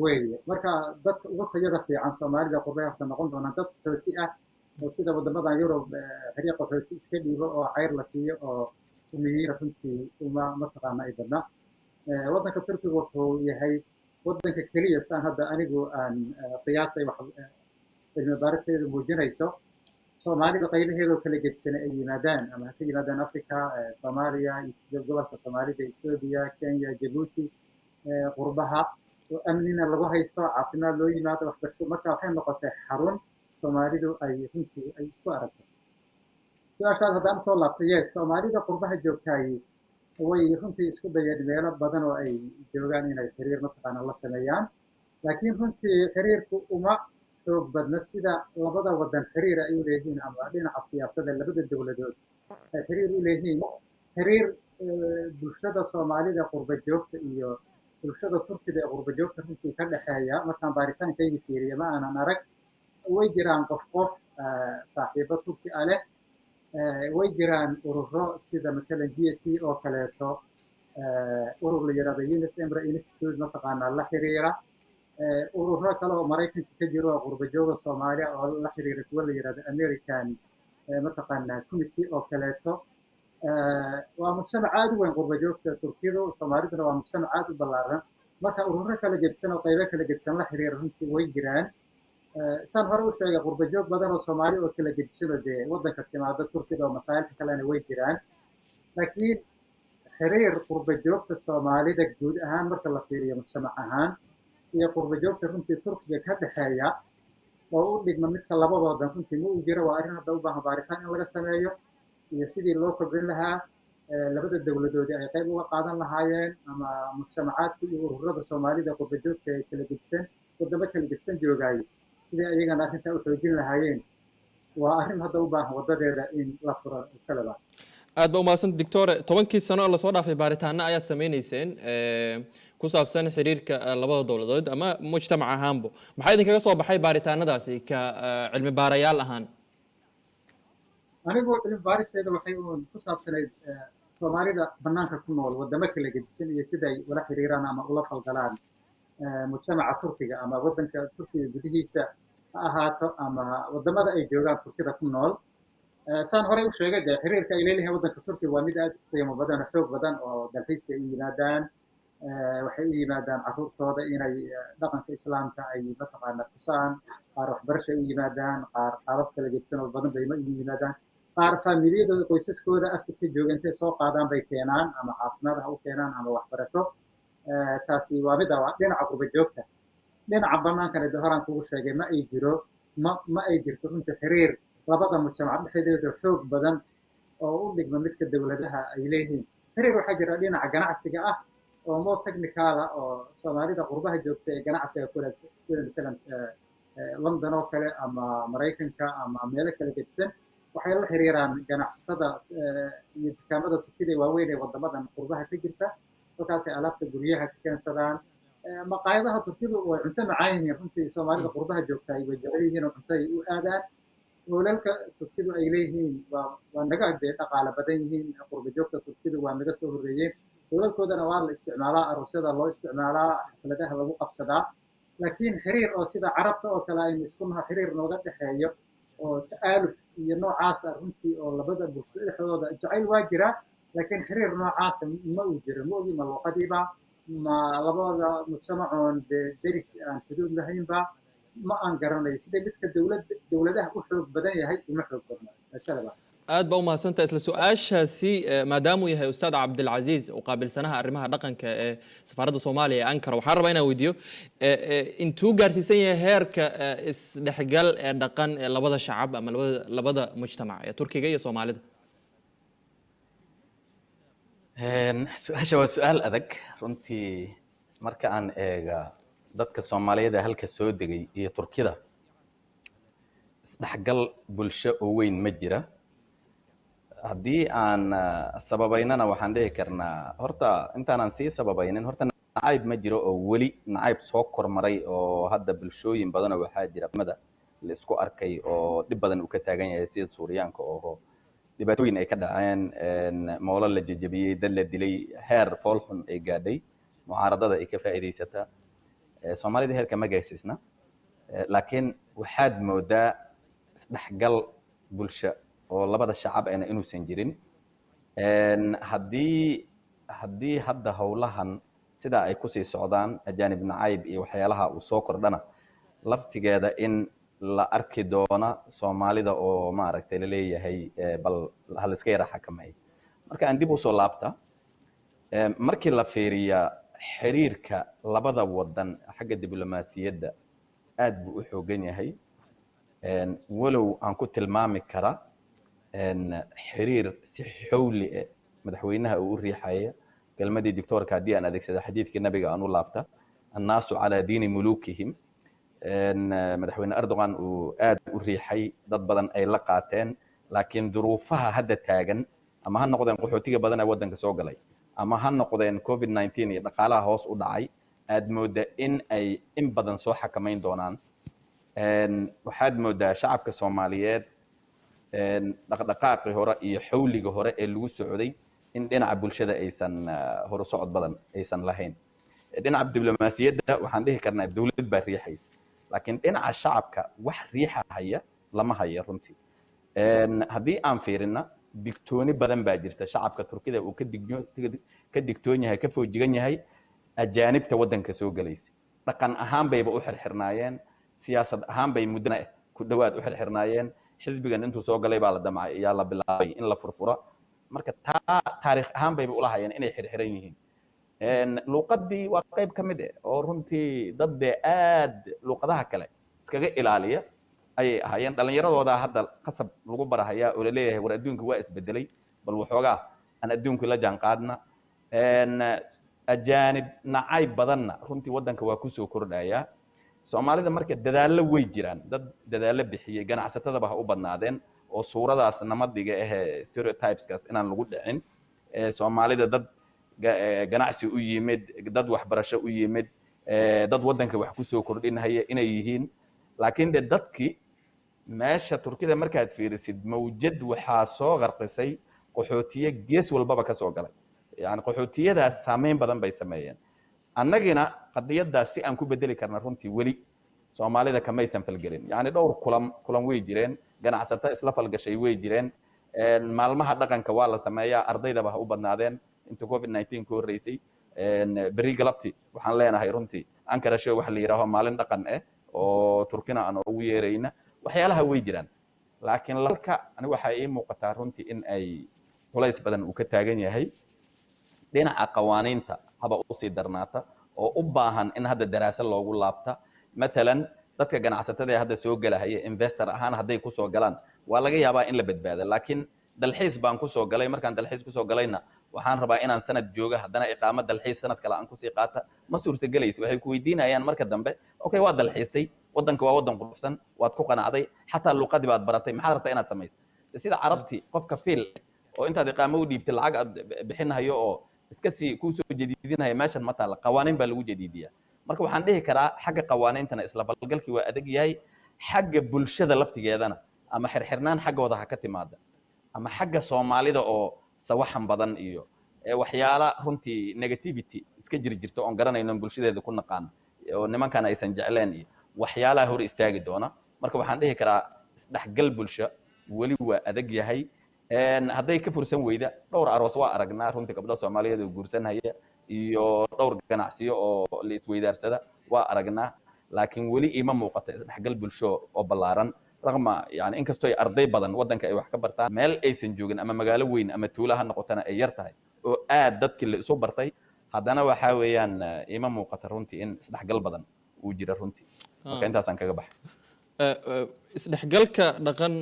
weeye. Marka dadka ugu tayada fiican Soomaalida qurbaha waxay noqon doonaan dad qaxooti ah oo sida waddamadan Yurub xiriir qaxooti iska dhiibo oo cayr la siiyo oo umiyiina runtii uma mataqaana ay badna. Waddanka Turkiga wuxuu yahay waddanka keliya, saan hadda anigu aan qiyaasay, wax cilmi baaristeedu muujinayso, Soomaalida qaybaheedoo kala gedisana ay yimaadaan, ama ha ka yimaadaan Africa, Soomaaliya, gobolka Soomaalida, Ethiopia, Kenya, Jabuuti, qurbaha oo amnina lagu haysto, caafimaad loo yimaado, waxbarasho. Marka waxay noqotay xarun Soomaalidu ay runtii ay isku aragto. Su-aashaas haddaan usoo laabtay, yes, Soomaalida qurbaha joogtaay way runtii isku dayeen meelo badan oo ay joogaan inay xiriir mataqaana la sameeyaan, laakiin runtii xiriirku uma xoog badna sida labada wadan xiriir ay u leeyihiin, ama dhinaca siyaasadda labada dowladood ay xiriir u leeyihiin. Xiriir bulshada Soomaalida qurba joogta iyo bulshada Turkida ee qurba joogta runtii ka dhexeeya, markaan baaritaankayga fiiriya, ma aanan arag. Way jiraan qof qof saaxiibo Turki ah leh, way jiraan ururo sida matalan GST oo kaleeto, urur la yidhahdo Yunus Emre Institute mataqaanaa la xiriira. Ururo kale oo Maraykanka ka jiro oo qurba jooga Soomaaliya oo la xiriira, kuwa la yidhahdo American mataqaanaa committee oo kaleeto. Waa mujtamac aad u weyn qurba joogta Turkiyadu, Soomaaliduna waa mujtamac aad u ballaaran. Marka ururo kala gedsan oo qaybo kala gedsan la xiriira runtii way jiraan. Saan hore u sheegay, qurba joog badan oo Soomaali oo kala gedisan oo dee waddanka timaada Turkida oo masaa'ilka kalena way jiraan, laakiin xiriir qurba joogta Soomaalida guud ahaan marka la fiiriyo mujtamac ahaan iyo qurba joogta runtii Turkiga ka dhexeeya oo u dhigma midka labadoodan runtii ma uu jiro. Waa arrin hadda u baahan baaritaan in laga sameeyo iyo sidii loo kobcin lahaa, labada dowladoodi ay qayb uga qaadan lahaayeen ama mujtamacaadka iyo ururada Soomaalida qurba joogta ee kala gedisan, wadamo kala gedisan joogaayo, sidii ayagana arrintaa u xoojin lahaayeen. Waa arrin hadda u baahan wadadeeda in la furo salaba. Aad ba umahadsan, doctore. 10kii sano oo lasoo dhaafay baaritaano ayaad sameyneyseen ku saabsan xiriirka labada dowladood ama mujtamac ahaanbo. Maxaa idinkaga soo baxay baaritaanadaasi ka cilmi baarayaal ahaan? Anigu cilmi baaristeeda waxay uun ku saabsanayd Soomaalida bannaanka ku nool wadamo kala gedisan iyo siday ula xiriiraan ama ula falgalaan mujtamaca Turkiga, ama waddanka Turkiga gudihiisa ha ahaato ama wadamada ay joogaan Turkida ku nool. Saan horey u sheegay, dee xiriirka ay leeyihiin waddanka Turkiga waa mid aad u qiimo badan oo xoog badan, oo dalxiiska ay u yimaadaan, waxay u yimaadaan carruurtooda inay dhaqanka Islaamka ay mataqaana tusaan, qaar waxbarashay u yimaadaan, qaar qaabab kala gedsan oo badan bay u yimaadaan, qaar faamiliyadooda, qoysaskooda Afrika jooga intay soo qaadaan bay keenaan, ama caafimaad ha u keenaan ama waxbarasho. Taasi waa mida, waa dhinaca qurba joogta. Dhinaca bannaankana de horaan kugu sheegay, ma ay jiro, ma ay jirto runtii xiriir labada mujtamac dhexdeeda xoog badan oo u dhigma midka dowladaha ay leeyihiin. Xiriir waxaa jira dhinaca ganacsiga ah oo more technical ah oo Soomaalida qurbaha joogta ee ganacsiga kule, sida matalan London oo kale ama Maraykanka ama meelo kala gedisan, waxay la xiriiraan ganacsatada iyo dukaamada Turkida waaweyn ee wadamadan qurbaha ka jirta. Halkaasay alaabta guryaha ka keensadaan. Maqaayadaha Turkidu way cunto macaan yihiin runtii, Soomaalida qurbaha joogta ay way jecel yihiin oo cunto ay u aadaan. Hoolalka Turkidu ay leeyihiin waa naga dee dhaqaale badan yihiin. Qurba joogta Turkidu waa naga soo horreeyeen, hoolalkoodana waa la isticmaalaa, aroosyada loo isticmaalaa, xafladaha lagu qabsadaa. Laakiin xiriir oo sida Carabta oo kale aynu isku naho, xiriir nooga dhexeeyo oo ta'aaluf iyo noocaasa runtii oo labada bulsho dhexdooda jacayl waa jiraa, laakiin xiriir noocaasa ma uu jiro. Ma ogi, ma luuqadiiba, ma labada mujtamacoon dee deris aan xuduud lahaynba, ma aan garanayo sida midka dowladaha u xoog badan yahay uma xoog badna masalaba. Aad baa umahadsantaha. Isla su-aashaasi, maadaamuu yahay Ustaad Cabdilcasiis oo qaabilsanaha arrimaha dhaqanka ee safaaradda Soomaaliya ee Ankara, waxaan rabaa inaan weydiiyo intuu gaarsiisan yahay heerka isdhexgal ee dhaqan ee labada shacab ama labada mujtamac ee Turkiga iyo Soomaalida? Su-aasha waa su-aal adag runtii. Marka aan eega dadka Soomaaliyeed ee halka soo degay iyo Turkida, isdhexgal bulsho oo weyn ma jira. Haddii aan sababaynana, waxaan dhihi karnaa horta intaanan sii sababaynin, horta nacayb ma jiro oo weli nacayb soo kormaray oo hadda bulshooyin badanoo waxaa jira mada la isku arkay oo dhib badan uu ka taagan yahay, sida Suuriyaanka oo dhibaatooyin ay ka dhaceen, moolo la jejebiyey, dad la dilay, heer foolxun ay gaadhay, mucaaradada ay ka faa'iidaysataa. Soomaalida heerka ma gaarsiisna, laakiin waxaad moodaa isdhexgal bulsho oo labada shacab ayna inuusan jirin. Haddii hadda howlahan sidaa ay kusii socdaan, ajaanib nacayb iyo waxyaalaha uu soo kordhana laftigeeda, in la arki doona Soomaalida oo maaragtay laleeyahay bal ha la iska yara xakameeyo. Marka aan dib usoo laabta, markii la fiiriya xiriirka labada wadan xagga diblomaasiyadda aad buu u xoogan yahay, walow aan ku tilmaami kara xiriir si xowli eh madaxweynaha uu u riixaya. Kelmadii doctoorka haddii aan adeegsada, xadiidkii nabiga aan u laabta, "الناس على دين ملوكهم", madaxweyne Erdogan uu aad u riixay, dad badan ay la qaateen, laakiin duruufaha hadda taagan, ama ha noqdeen qaxootiga badan ee waddanka soo galay ama ha noqdeen COVID-19 iyo dhaqaalaha hoos u dhacay, aad moodda in ay in badan soo xakamayn doonaan. Waxaad moodaa shacabka Soomaaliyeed dhaqdhaqaaqii hore iyo xawliga hore ee lagu socday in dhinaca bulshada aysan horu socod badan aysan lahayn. Dhinaca diblomaasiyadda waxaan dhihi karnaa dowlad baa riixaysa, laakiin dhinaca shacabka wax riixahaya lama haya runtii. Haddii aan fiirina, digtooni badan baa jirta. Shacabka Turkida uu ka digtoon yahay, ka foojigan yahay ajaanibta waddanka soo gelaysa. Dhaqan ahaan bayba u xirxirnaayeen, siyaasad ahaan bay muddana ku dhowaad u xirxirnaayeen. Xisbigan intuu soo galay baa la damcay, ayaa la bilaabay in la furfuro. Marka taa taariikh ahaan bayba ulahayeen inay xirxiran yihiin. Luuqaddii waa qayb ka mid eh oo runtii dad dee aad luuqadaha kale iskaga ilaaliya ayay ahaayeen. Dhallinyaradoodaa hadda qasab lagu barahayaa oo laleeyahay, war adduunka waa isbedelay, bal waxoogaa aan adduunka la jaan qaadna. Ajaanib nacayb badanna runtii waddanka waa kusoo kordhayaa. Soomaalida marka dadaallo way jiraan, dad dadaallo bixiyey, ganacsatadaba ha u badnaadeen, oo suuradaas namadiga ahee stereotypeskaas inaan lagu dhicin. Soomaalida dad ganacsi u yimid, dad waxbarasho u yimid, dad waddanka wax kusoo kordhinhaya inay yihiin. Laakiin de dadkii meesha Turkida markaad fiirisid, mawjad waxaa soo qarqisay qaxootiye gees walbaba ka soo galay. Yani qaxootiyadaas saameyn badan bay sameeyeen. Annagina qadiyadaas si aan ku bedeli karna runtii weli Soomaalida kamaysan falgelin. Yani dhowr kulan way jireen, ganacsato isla falgashay way jireen, maalmaha dhaqanka waa la sameeyaa, ardaydaba ha u badnaadeen inta COVID-19 ka horreysay. Berri galabti waxaan leenahay runtii Ankara Show waxa la yidhaaho, maalin dhaqan ah oo Turkina aan ugu yeerayna. Waxyaalaha way jiraan, laakiin lalka ani waxaa ii muuqataa runtii in ay culays badan uu ka taagan yahay dhinaca qawaaniinta, haba usii darnaata oo u baahan in hadda daraasad loogu laabta. Mathalan dadka ganacsatada ee hadda soo gelahaya investor ahaan hadday kusoo galaan, waa laga yaabaa in la badbaado. Laakiin dalxiis baan kusoo galay, markaan dalxiis kusoo galayna waxaan rabaa inaan sanad jooga, haddana iqaamo dalxiis sanad kale aan kusii qaata, ma suurtagelaysa. Waxay ku weydiinayaan marka dambe, okay, waa dalxiistay, waddanka waa waddan quruxsan, waad ku qanacday, xataa luqadii baad baratay, maxaad rabtaa inaad samaysa? Sida Carabti qofka fiil oo intaad iqaamo u dhiibtay lacag aad bixinhayo oo iska sii kuusoo jadiidinaya, meeshan ma taala. Qawaaniin baa lagu jadiidiyaa. Marka waxaan dhihi karaa xagga qawaaniintana isla falgalkii waa adag yahay, xagga bulshada laftigeedana ama xirxirnaan xaggooda ha ka timaada ama xagga Soomaalida oo sawaxan badan iyo waxyaala runtii negativity iska jiri jirta oon garanayno, bulshadeeda ku naqaan oo nimankan aysan jecleen iyo waxyaalaha hor istaagi doona. Marka waxaan dhihi karaa isdhexgal bulsho weli waa adag yahay. Hadday ka fursan weyda, dhowr aroos waa aragnaa runtii, gabdho Soomaaliyeed oo guursanhaya iyo dhowr ganacsiyo oo la isweydaarsada waa aragnaa, laakiin weli ima muuqata isdhexgal bulsho oo ballaaran. Raqma yani inkastoo ay arday badan waddanka ay wax ka bartaan, meel aysan joogin ama magaalo weyn ama tuulo ha noqotana ay yar tahay oo aad dadkii la isu bartay, haddana waxaa weeyaan ima muuqata runtii in isdhexgal badan uu jira runtii. Marka intaasaan kaga baxay. Isdhexgalka dhaqan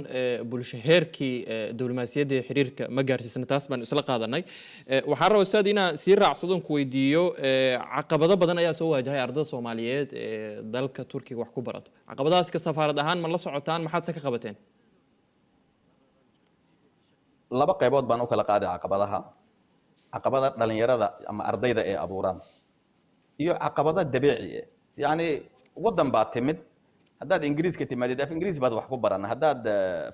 bulsho heerkii diblomaasiyadda iyo xiriirka ma gaarsiisna, taas baan isla qaadanay. Waxaan rabaa, ustaad, inaan sii raacsadon ku weydiiyo, caqabado badan ayaa soo waajahay ardada Soomaaliyeed ee dalka Turkiga wax ku barato. Caqabadahaas ka safaarad ahaan ma la socotaan? Maxaad se ka qabateen? Laba qaybood baan u kala qaaday caqabadaha: caqabada dhalinyarada ama ardayda ay abuuraan iyo caqabada dabiici ah. Yacni waddan baa timid, haddaad Ingiriiska timaadid af Ingiriis baad wax ku baran, haddaad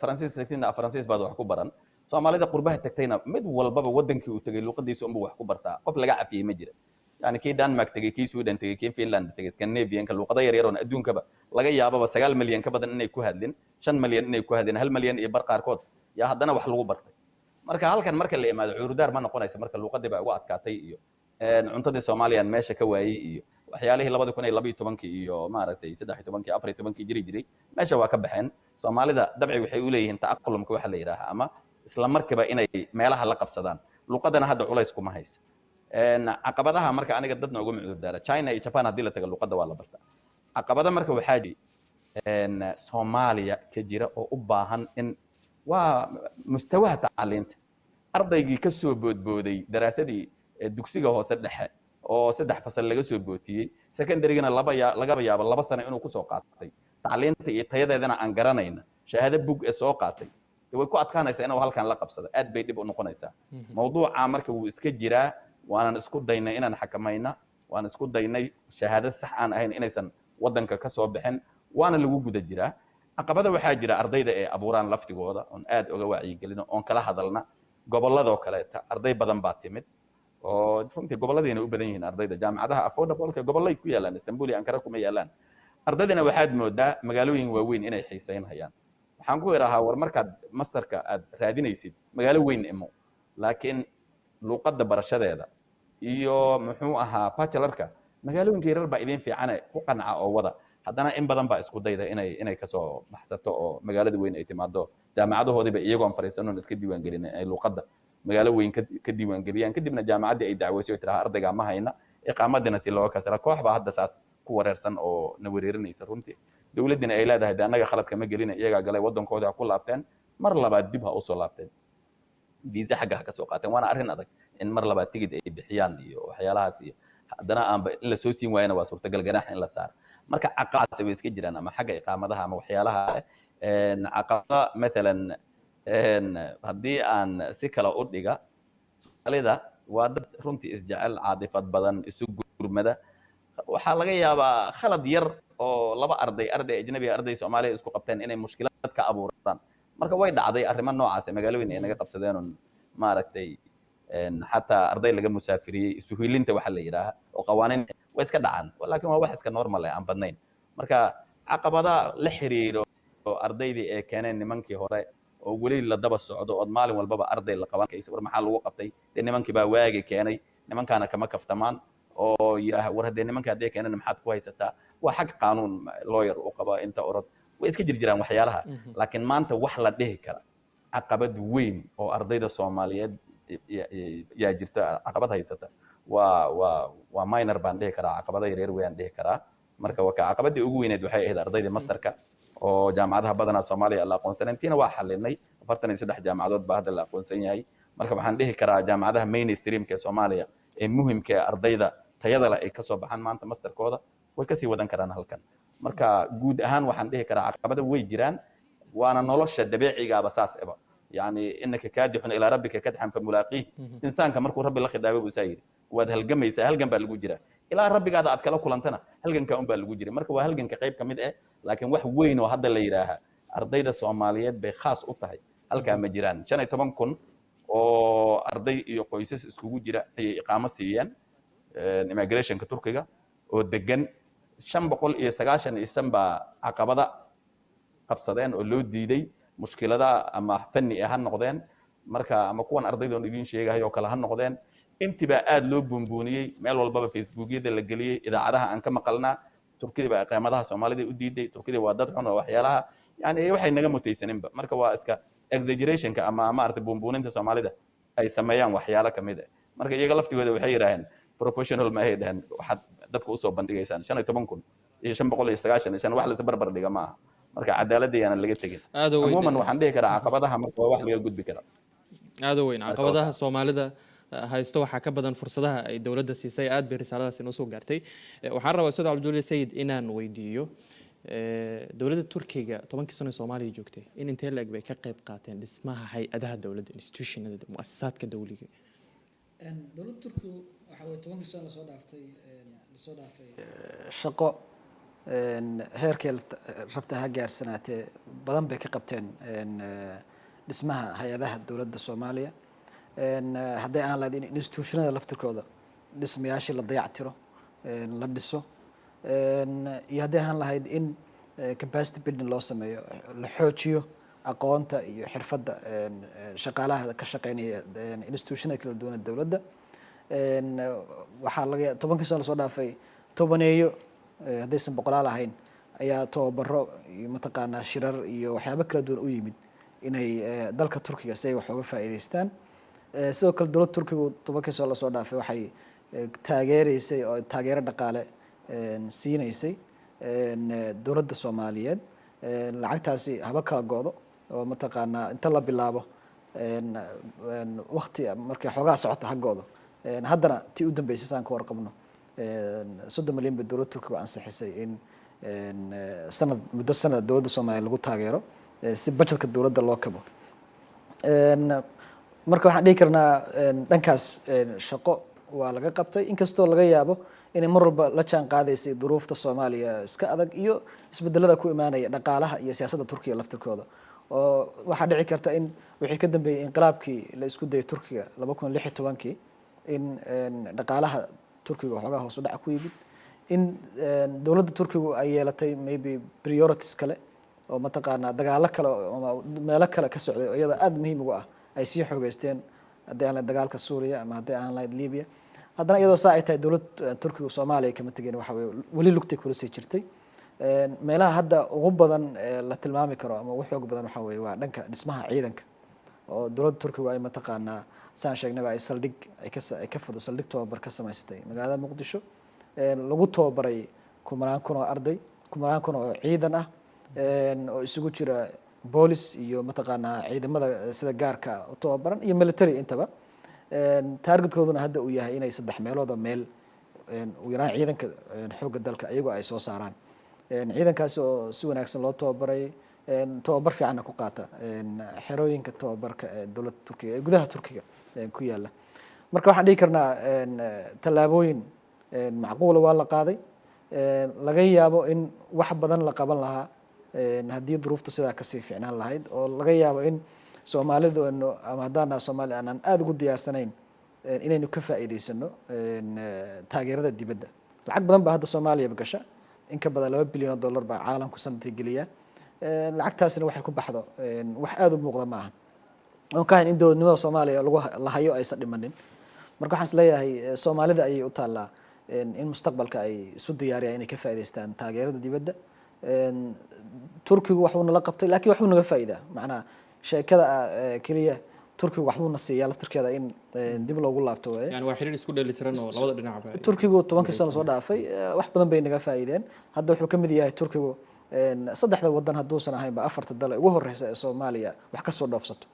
Faransiis tagtidna af Faransiis baad wax ku baran. Soomaalida qurbaha tagtayna mid walbaba waddankii uu tegay luqadiisa unbuu wax ku bartaa, qof laga cafiyey ma jira. Yani kii Denmark tegey, kii Sweden tegey, kii Finland tegey, Scandinavianka, luqado yar yar oon adduunkaba laga yaababa 9 milyan ka badan inay ku hadlin, 5 milyan inay ku hadlin, 1.5 milyan qaarkood yaa haddana wax lagu bartay. Marka halkan marka la imaado cudurdaar ma noqonaysa. Marka luqadii baa ugu adkaatay iyo cuntadii Soomaaliyan meesha ka waayey iyo waxyaalihii 2012-kii iyo maaragtay 13-kii, 14-kii jiri jiray meesha waa ka baxeen. Soomaalida dabci waxay u leeyihiin ta'aqulumka waxa la yidhaaha ama isla markiiba inay meelaha la qabsadaan. Luqadana hadda culays kuma haysa. Caqabadaha marka aniga dadna uguma cudurdaara. China iyo Japan haddii la taga luqadda waa la bartaa. Caqabada marka waxaa Soomaaliya ka jira oo u baahan in waa mustawaha tacliinta. Ardaygii ka soo boodbooday daraasadii dugsiga hoose dhexe oo saddex fasal laga soo bootiyey, secondarygana laba ya lagaba yaabo 2 sano inuu kusoo qaatay, tacliinta iyo tayadeedana aan garanayna, shahaado bug ee soo qaatay, way ku adkaanaysaa inuu halkan la qabsado, aad bay dhib u noqonaysaa. Mawduuca marka wuu iska jiraa, waanan isku daynay inaan xakamayna, waan isku daynay shahaado sax aan ahayn inaysan waddanka ka soo bixin, waana lagu guda jiraa. Caqabada waxaa jira ardayda ee abuuraan laftigooda oon aad uga wacyigelino oon kala hadalna. Gobolladoo kaleeta arday badan baa timid. Oo runtii gobolladayna u badan yihiin ardayda. Jaamacadaha affordable gobollay ku yaalaan, Istanbul iyo Ankara kuma yaalaan. Ardaydana waxaad moodaa magaalooyin waaweyn inay xiisaynayaan. Waxaan ku idhahaa, war markaad masterka aad raadinaysid, magaalo weyn imo, laakiin luuqadda barashadeeda iyo muxuu ahaa bachelorka magaalooyinka yarar baa idin fiicane, ku qanca oo wada. Haddana in badan baa isku dayda inay kasoo baxsato oo magaalada weyn ay timaado. Jaamacadahoodiiba iyagoon fariisanoon iska diiwaangelin ay luuqadda magaalo weyn ka diiwaangeliyaan, kadibna jaamacaddii ay dacweyso oo tiraha ardaygaa ma hayna, iqaamadina si looga kasara. Koox baa hadda saas ku wareersan oo na wareerinaysa runtii. Dowladdina ay leedahay, de annaga khaladka ma gelina, iyagaa galay, waddankoodii ha ku laabteen, mar labaad dib ha usoo laabteen, visa xagga ha ka soo qaateen. Waana arrin adag in mar labaad tigid ay bixiyaan iyo waxyaalahaas, iyo haddana aanba in la soo siin waayana waa suurtagal, ganaax in la saaro. Marka caqabadaas way iska jiraan, ama xagga iqaamadaha ama waxyaalaha caqabada. Matalan, haddii aan si kale u dhiga, Soomaalida waa dad runtii isjecel, caadifad badan, isu gurmada. Waxaa laga yaabaa khalad yar oo laba arday, arday ajnabi, arday Soomaaliya, isku qabteen inay mushkilad ka abuuraan. Marka way dhacday arrimo noocaas, magaalooyin ay naga qabsadeen oon maaragtay xataa arday laga musaafiriyey. Isuhilinta waxa la yidhaaha oo qawaaniin way iska dhacaan, laakiin waa wax iska normal eh, aan badnayn. Marka caqabada la xiriiro oo ardaydii ay keeneen nimankii hore oo weli la daba socdo, ood maalin walbaba arday la qaban kaysa, war maxaa lagu qabtay? Dee nimankii baa waagi keenay, nimankaana kama kaftamaan oo yidhaaha, war haddee nimanka hadday keeneen maxaad ku haysataa? Waa xag qaanuun, lawyer u qaba, inta orod way iska jirjiraan waxyaalaha. Laakiin maanta wax la dhihi kara caqabad weyn oo ardayda Soomaaliyeed yaa jirta, caqabad haysata, waa minor baan dhihi karaa, caqabada yaryar wayaan dhihi karaa. Marka waa ka caqabadii ugu weyneed waxay ahayd ardaydii masterka oo jaamacadaha badanaa Soomaaliya la aqoonsanen. Tiina waa xalinay, 43 jaamacadood baa hadda la aqoonsan yahay. Marka waxaan dhihi karaa jaamacadaha mainstreamka ee Soomaaliya ee muhimka ee ardayda tayada leh ay kasoo baxaan maanta masterkooda way kasii wadan karaan halkan. Marka guud ahaan waxaan dhihi karaa caqabada way jiraan, waana nolosha dabiicigaaba saas eba. Yani إنك كادح إلى ربك كدحا فملاقيه. Insaanka markuu Rabbi la khidaabay buu saa yidhi, waad halgamaysaa, halgan baa lagu jiraa, ilaa rabbigaada aad kala kulantana halganka un baa lagu jiray. Marka waa halganka qayb ka mid eh, laakiin wax weyn oo hadda la yidhaaha ardayda Soomaaliyeed bay khaas u tahay halkaa ma jiraan. 15,000 oo arday iyo qoysas iskugu jira ayay iqaamo siiyeen immigrationka Turkiga oo degan. 595 baa caqabada qabsadeen oo loo diiday, mushkilada ama fanni ah ha noqdeen, marka ama kuwan ardaydoon idiin sheegahay oo kale ha noqdeen. Intibaa aad loo buunbuuniyey, meel walbaba Facebookyada la geliyey, idaacadaha aan ka maqalnaa, Turkida baa iqaamadaha Soomaalida u diiday, Turkida waa dad xun oo waxyaalaha, yani waxay naga mutaysaninba. Marka waa iska exaggerationka ama maaragtay buunbuuninta Soomaalida ay sameeyaan waxyaalo kamid ah. Marka iyaga laftigooda waxay yidhaaheen professional ma ahay dhaheen waxaad dadka usoo bandhigaysaan. 15,595 wax la isbarbar dhiga ma aha. Marka cadaaladda yaanan laga tegin. Aad u weyn. Cumuuman waxaan dhihi karaa caqabadaha marka waa wax laga gudbi karaa. Aad u weyn. Marka caqabadaha Soomaalida haysto waxaa ka badan fursadaha ay dowladda siisay. Aad bay risaaladaas inoo soo gaartay. Waxaan rabaa Ustaad Cabdulle Sayid inaan weydiiyo, dowladda Turkiga 10-kii sano ee Soomaaliya joogtay in intee la-eg bay ka qayb qaateen dhismaha hay-adaha dowladda, institutionada, muasasaadka dowliga? Dowladda Turkigu waxa weye 10-kii sano lasoo dhaafay shaqo heerkay rabta ha gaarsanaatee badan bay ka qabteen dhismaha hay-adaha dowladda Soomaaliya. Hadday aan lahayd in institutionada laftirkooda dhismayaashii la dayactiro, la dhiso, iyo hadday ahaan lahayd in capacity building loo sameeyo, la xoojiyo aqoonta iyo xirfadda shaqaalaha ka shaqeynaya institutionada kala duwan ee dowladda. Waxaa laga 10-kii sano lasoo dhaafay tobaneeyo, haddaysan boqolaal ahayn, ayaa tababaro iyo mataqaanaa shirar iyo waxyaabo kala duwan u yimid inay dalka Turkiga si ay wax uga faa'iidaystaan. Sidoo kale dowladda Turkigu 10-kii sano lasoo dhaafay waxay taageereysay oo taageero dhaqaale siinaysay dowladda Soomaaliyeed. Lacagtaasi haba kala go'do oo mataqaanaa inta la bilaabo wakti markay xoogaa socoto ha go'do. Haddana tii u dambeysay saan ka warqabno 30 milyan bay dowladda Turkiga ansixisay in sanad, muddo sanad dowladda Soomaaliya lagu taageero si budgetka dowladda loo kabo. Marka waxaan dhihi karnaa dhankaas shaqo waa laga qabtay, inkastoo laga yaabo inay mar walba la jaan qaadaysay duruufta Soomaaliya iska adag iyo isbedelada ku imaanaya dhaqaalaha iyo siyaasadda Turkiga laftirkooda, oo waxaa dhici karta in wixii ka dambeeyey inqilaabkii la isku dayay Turkiga 2016-kii. in dhaqaalaha Turkiga waxoogaa hoos u dhac ku yimid, in dowladda Turkigu ay yeelatay maybe priorities kale oo mataqaanaa dagaalo kale ama meelo kale ka socday oo iyada aada muhiim ugu ah ay sii xoogeysteen, haddii aan lahayd dagaalka Suuriya ama haddii aan lahayd Libya. Haddana iyadoo saa ay tahay, dowlad Turkigu Soomaaliya kama tegin, waxa weye weli lugtay kula sii jirtay. Meelaha hadda ugu badan ee la tilmaami karo ama ugu xoog badan waxa weye waa dhanka dhismaha ciidanka, oo dowladda Turkigu ay mataqaanaa, saan sheegnaba, ay saldhig ay ka furdo, saldhig tababar ka samaysatay magaalada Muqdisho, lagu tababaray kumanaan kun oo arday, kumanaan kun oo ciidan ah, oo isugu jira boolis iyo mataqaanaa ciidamada sida gaarka u tababaran iyo military intaba. Targetkooduna hadda uu yahay inay saddex meelood oo meel ugu yaraan ciidanka xoogga dalka iyagoo ay soo saaraan, ciidankaasi oo si wanaagsan loo tababaray, tababar fiicanna ku qaata xerooyinka tababarka ee dowladda Turkiga ee gudaha Turkiga ku yaala. Marka waxaan dhihi karnaa tallaabooyin macquula waa la qaaday, laga yaabo in wax badan la qaban lahaa haddii duruuftu sidaa kasii fiicnaan lahayd, oo laga yaabo in Soomaalidu ama haddaan naha Soomaali aanan aada ugu diyaarsanayn inaynu ka faa'iideysano taageerada dibadda. Lacag badan baa hadda Soomaaliyaba gasha, in ka badan $2 bilyan baa caalamku sanadkii geliya. Lacagtaasina waxay ku baxdo wax aada u muuqda maaha, oon ka hayn in dowladnimada Soomaaliya lagu la hayo aysan dhimanin. Marka waxaan is leeyahay Soomaalida ayay u taallaa in mustaqbalka ay isu diyaariyaan inay ka faa'iideystaan taageerada dibadda. Turkigu waxbuu nala qabtay, laakiin waxbuu naga faa'iidaa. Macnaha sheekada keliya Turkigu waxbuu na siiyaa laftirkeeda in dib loogu laabto waaye. Yani waa xiriir isku dheelitiran oo labada dhinacba. Turkigu 10kii sano soo dhaafay wax badan bay naga faa'iideen. Hadda wuxuu ka mid yahay Turkigu saddexda wadan, hadduusan ahaynba afarta dal ee ugu horeysa ee Soomaaliya wax kasoo dhoofsato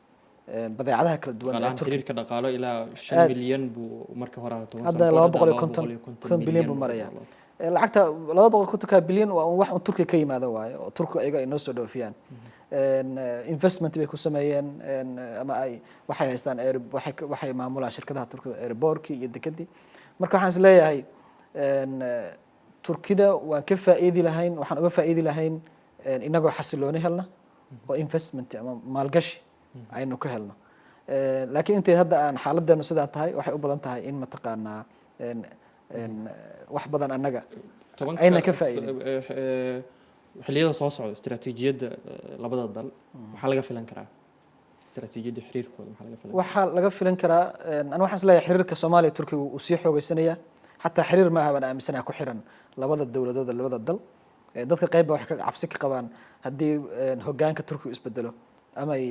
badeecadaha kala duwan ee dhaqaalahan Turkiga. Xiriirka dhaqaalo ilaa 5 milyan buu marka hore ahaa 10 hadda sano ka hor, 250 250 bilyan buu maraya. Lacagta 250ka bilyan waa un wax un Turkiga ka yimaada waaye, oo Turkiga ayaga ay noo soo dhoofiyaan. Investment bay ku sameeyeen ama ay waxay haystaan waxay maamulaan shirkadaha Turkiga airportkii iyo dekedii. Marka waxaan is leeyahay Turkida waan ka faa'iidi lahayn, waxaan uga faa'iidi lahayn inagoo xasilooni helna oo investment ama maalgashi aynu ka helno. Laakiin intay hadda aan xaaladeenu sidaa tahay, waxay u badan tahay in mataqaanaa wax badan annaga tobanka ayna ka faa'iidin. Xilliyada soo socda istiraatiijiyadda labada dal maxaa laga filan karaa? Istiraatiijiyadda xiriirkooda maxaa laga filan karaa? Waxaa laga filan karaa, aniga waxaan is leeyahay xiriirka Soomaaliya iyo Turkiga uu sii xoogeysanaya. Xataa xiriir ma aha baan aaminsanaha ku xiran labada dowladood ee labada dal. Dadka qayb baa waxay ka cabsi ka qabaan haddii hoggaanka Turkiga isbedelo ama ay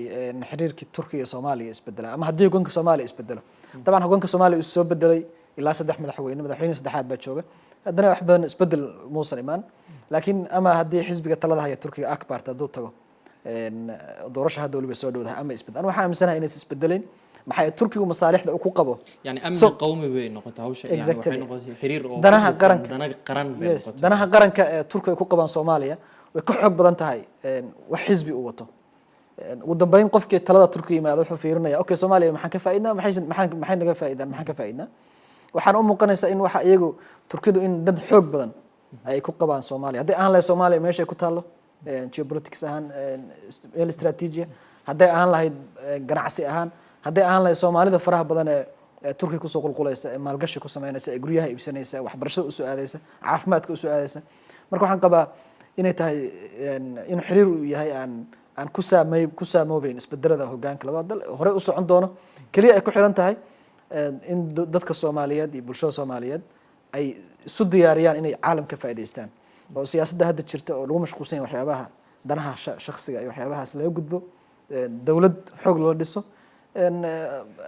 xiriirkii Turkiga iyo Soomaaliya isbedelaan ama haddii hoggaanka Soomaaliya isbedelo. Dabcan hoggaanka Soomaaliya uu soo bedelay ilaa saddex madaxweyne, madaxweyne saddexaad baa jooga, haddana wax badan isbedel muusan imaan. Laakiin ama haddii xisbiga talada haya Turkiga AK Party hadduu tago, doorasha hadda weliba soo dhowdahay, ama isbedel, aniga waxaan aaminsanahay inaysan isbedelayn. Maxaa yeelay Turkigu masaalixda uu ku qabo Yani amni qawmi bay noqotay hawsha, yani waxay noqotay xiriir oo ku danaha dhisan qaranka. Danaha qaran bay noqotay. Danaha qaranka ee Turkiga ay ku qabaan Soomaaliya way ka xoog badan tahay wax xisbi uu wato. Ugu dambeyn qofkii talada Turkiga yimaado wuxuu fiirinaya, okay, Soomaaliya maxaan ka faa'iidnaa, maxaysan maxay naga faa'iidaan, maxaan ka faa'iidnaa? Waxaan u muuqanaysaa in waxa iyagu Turkidu in dan xoog badan ay ku qabaan Soomaaliya, hadday ahaan lahayd Soomaaliya meesha ay ku taallo geopolitics ahaan, meel istaraatiiji, hadday ahaan lahayd ganacsi ahaan, hadday ahaan lahayd Soomaalida faraha badan ee Turkiga kusoo qulqulaysa, ee maalgashi ku sameynaysa, ee guryaha iibsanaysa, ee waxbarashada usoo aadaysa, caafimaadka usoo aadaysa. Marka waxaan qabaa inay tahay inuu xiriir uu yahay aan ku saamoobeyn isbedelada hogaanka labada dal, horey u socon doono. Keliya ay ku xiran tahay in dadka Soomaaliyeed iyo bulshada Soomaaliyeed ay isu diyaariyaan inay caalam ka faa'iidaystaan, oo siyaasadda hadda jirta oo lagu mashquulsan yahay waxyaabaha danaha shakhsiga iyo waxyaabahaas laga gudbo, dowlad xoog lala dhiso,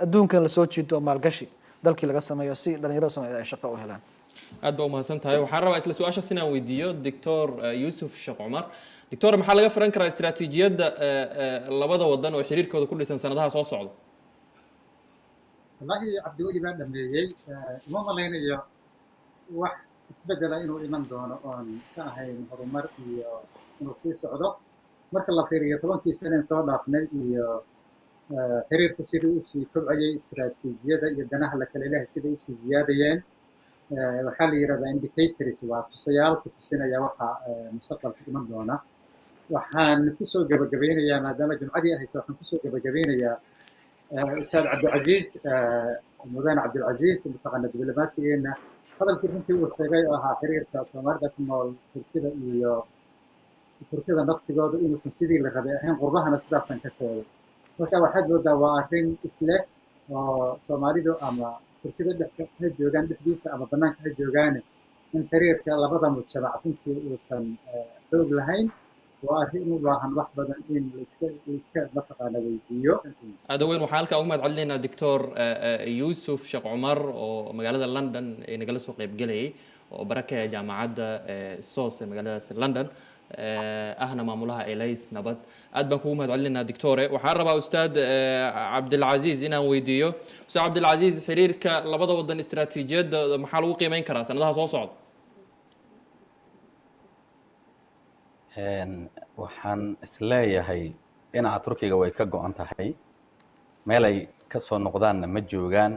adduunkan lasoo jiito maalgashi dalkii laga sameeyo si dhalinyarada Soomaaliyeed ay shaqo u helaan. Aad baa umahadsan tahay. Waxaan rabaa isla su-aashaas inaan weydiiyo Doctor Yuusuf Sheekh Cumar. Doctor, maxaa laga filan karaa istiraatiijiyadda labada wadan oo xiriirkooda ku dhisan sanadaha soo socda? Wallaahi Cabdiweli baa dhameeyey. Uma malaynayo wax isbedela inuu iman doono oon ka ahayn horumar iyo inuu sii socdo. Marka la fiiriyo 10kii saneen soo dhaafnay iyo xiriirku sidii usii kobcayay, istiraatiijiyada iyo danaha la kala leeyahay siday usii ziyaadayeen, waxaa la yidhahdaa indicators, waa tusayaal ku tusinaya waxa mustaqbalka iman doona. Waxaan kusoo gabagabeynayaa, maadaama jumcadii ahayse, waxaan kusoo gabagabeynayaa Ustaad Cabdicasiis. Mudane Cabdilcasiis, mataqaana diblomaasigeena, hadalkii runtii uu sheegay oo ahaa xiriirka Soomaalida ku nool Turkida iyo Turkida naftigooda inuusan sidii la rabay ahayn, qurbahana sidaasaan ka sheegay. Marka waxaad moodaa waa arrin isleh oo Soomaalidu ama Turkida dhex ha joogaan dhexdiisa ama bannaanka ha joogaane, in xiriirka labada mujtamac runtii uusan xoog lahayn. Waa arrin u baahan wax badan in laiska mataqaana weydiiyo. Aada weyn waxaan halkaa ugu mahad celinaynaa Doctor Yuusuf Sheekh Cumar oo magaalada London ee nagala soo qaybgelayay, oo bara ka ah jaamacadda SOS ee magaaladaas London, ahna maamulaha Elays Nabad. Aad baan kugu mahad celinaynaa, doctore. Waxaan rabaa Ustaad Cabdilcasiis inaan weydiiyo. Ustaad Cabdilcasiis, xiriirka labada wadan istiraatiijiyadda maxaa lagu qiimeyn karaa sanadaha soo socda? Waxaan isleeyahay dhinaca Turkiga way ka go-an tahay, meelay ka soo noqdaanna ma joogaan.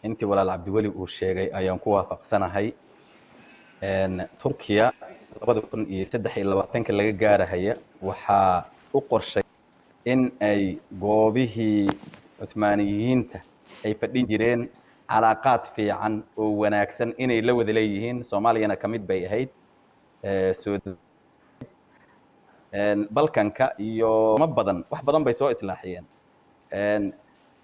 Intii walaal Cabdiweli uu sheegay ayaan ku waafaqsanahay. Turkiya 2023-ka laga gaarahaya waxaa u qorshay in ay goobihii Cuthmaaniyiinta ay fadhin jireen calaaqaad fiican oo wanaagsan inay la wada leeyihiin. Soomaaliyana ka mid bay ahayd, soo Balkanka iyo ma badan wax badan bay soo islaaxiyeen.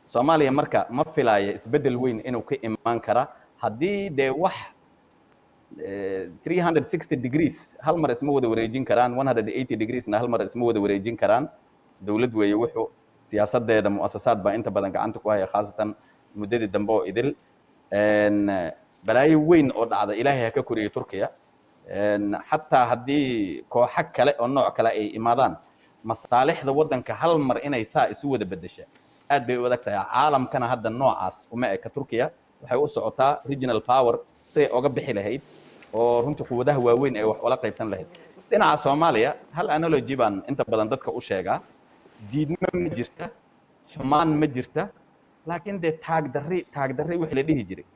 Soomaaliya marka ma filaya isbeddel weyn inuu ka imaan kara haddii dee wax 360 degrees hal mar isma wada wareejin karaan, 180 degreesna hal mar isma wada wareejin karaan. Dowlad weeye wuxuu siyaasadeeda mu'asasaad baa inta badan gacanta ku haya, khaasatan muddadii dambe oo idil. Balaayo weyn oo dhacda Ilaahay ha ka koriyey Turkiya. Xataa haddii kooxo kale oo nooc kale ay imaadaan, masaalixda waddanka hal mar inay saa isu wada beddesha aad bay u adag tahay. Caalamkana hadda noocaas uma eka. Turkiya waxay u socotaa regional power siay oga bixi lahayd oo runtii quwadaha waaweyn ee wax ula qaybsan lahayd. Dhinaca Soomaaliya hal analogy baan inta badan dadka u sheegaa: diidmo ma jirta, xumaan ma jirta, laakiin dee taag darri, taag darri wixii la dhihi jiray.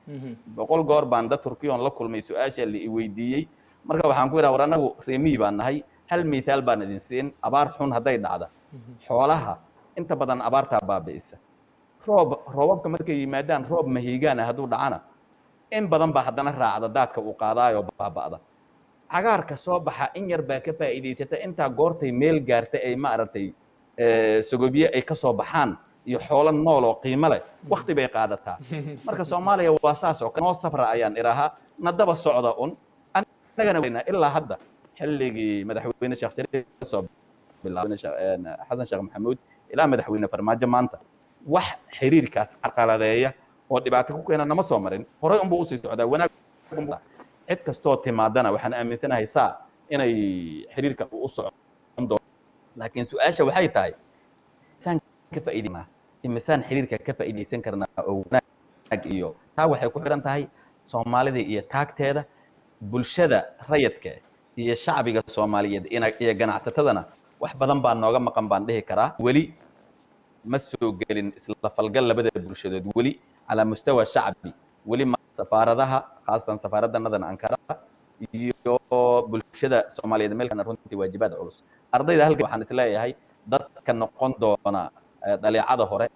100 goor baan dad Turkiyoon la kulmay su-aasha la i weydiiyey. Marka waxaan ku idhaha, war annagu reemiyi baan nahay, hal mithaal baan idin siin. Abaar xun hadday dhacda, xoolaha inta badan abaartaa baabi'isa. Roob, roobabka markay yimaadaan, roob mahiigaana hadduu dhacana, in badan baa haddana raacda, daadka uu qaadaayoo baaba'da. Cagaarka soo baxa in yar baa ka faa'iidaysata. Intaa goortay meel gaarta ay maaragtay sogobye ay ka soo baxaan iyo xoolo nool oo qiimo leh, wakti bay qaadataa. Marka Soomaaliya waa saas oo kale. Noo safra ayaan idhahaa, nadaba socda un annagana. Ilaa hadda xilligii madaxweyne Sheekh Shariif kasoo bilaabay, Xasan Sheekh Maxamuud, ilaa madaxweyne Farmaajo maanta, wax xiriirkaas carqaladeeya oo dhibaato ku keena nama soo marin. Horey unbuu usii socdaa wanaag. Cid kastoo timaadana waxaan aaminsanahay saa inay xiriirka uu u socon doono. Laakiin su-aasha waxay tahay, imisaan ka faa'iideynaa, imisaan xiriirka ka faa'iidaysan karnaa oo wanaag iyo taa waxay ku xiran tahay Soomaalida iyo taagteeda, bulshada rayadka iyo shacbiga Soomaaliyeed iyo ganacsatadana wax badan baa nooga maqan baan dhihi karaa. Weli ma soo gelin isla falgal labada bulshadood weli calaa mustawa shacbi. Weli safaaradaha, khaasatan safaaradda Ankara iyo bulshada Soomaaliyeed meelkana runtii waajibaad culus. Ardayda halka waxaan isleeyahay dadka noqon doona dhaliicada hore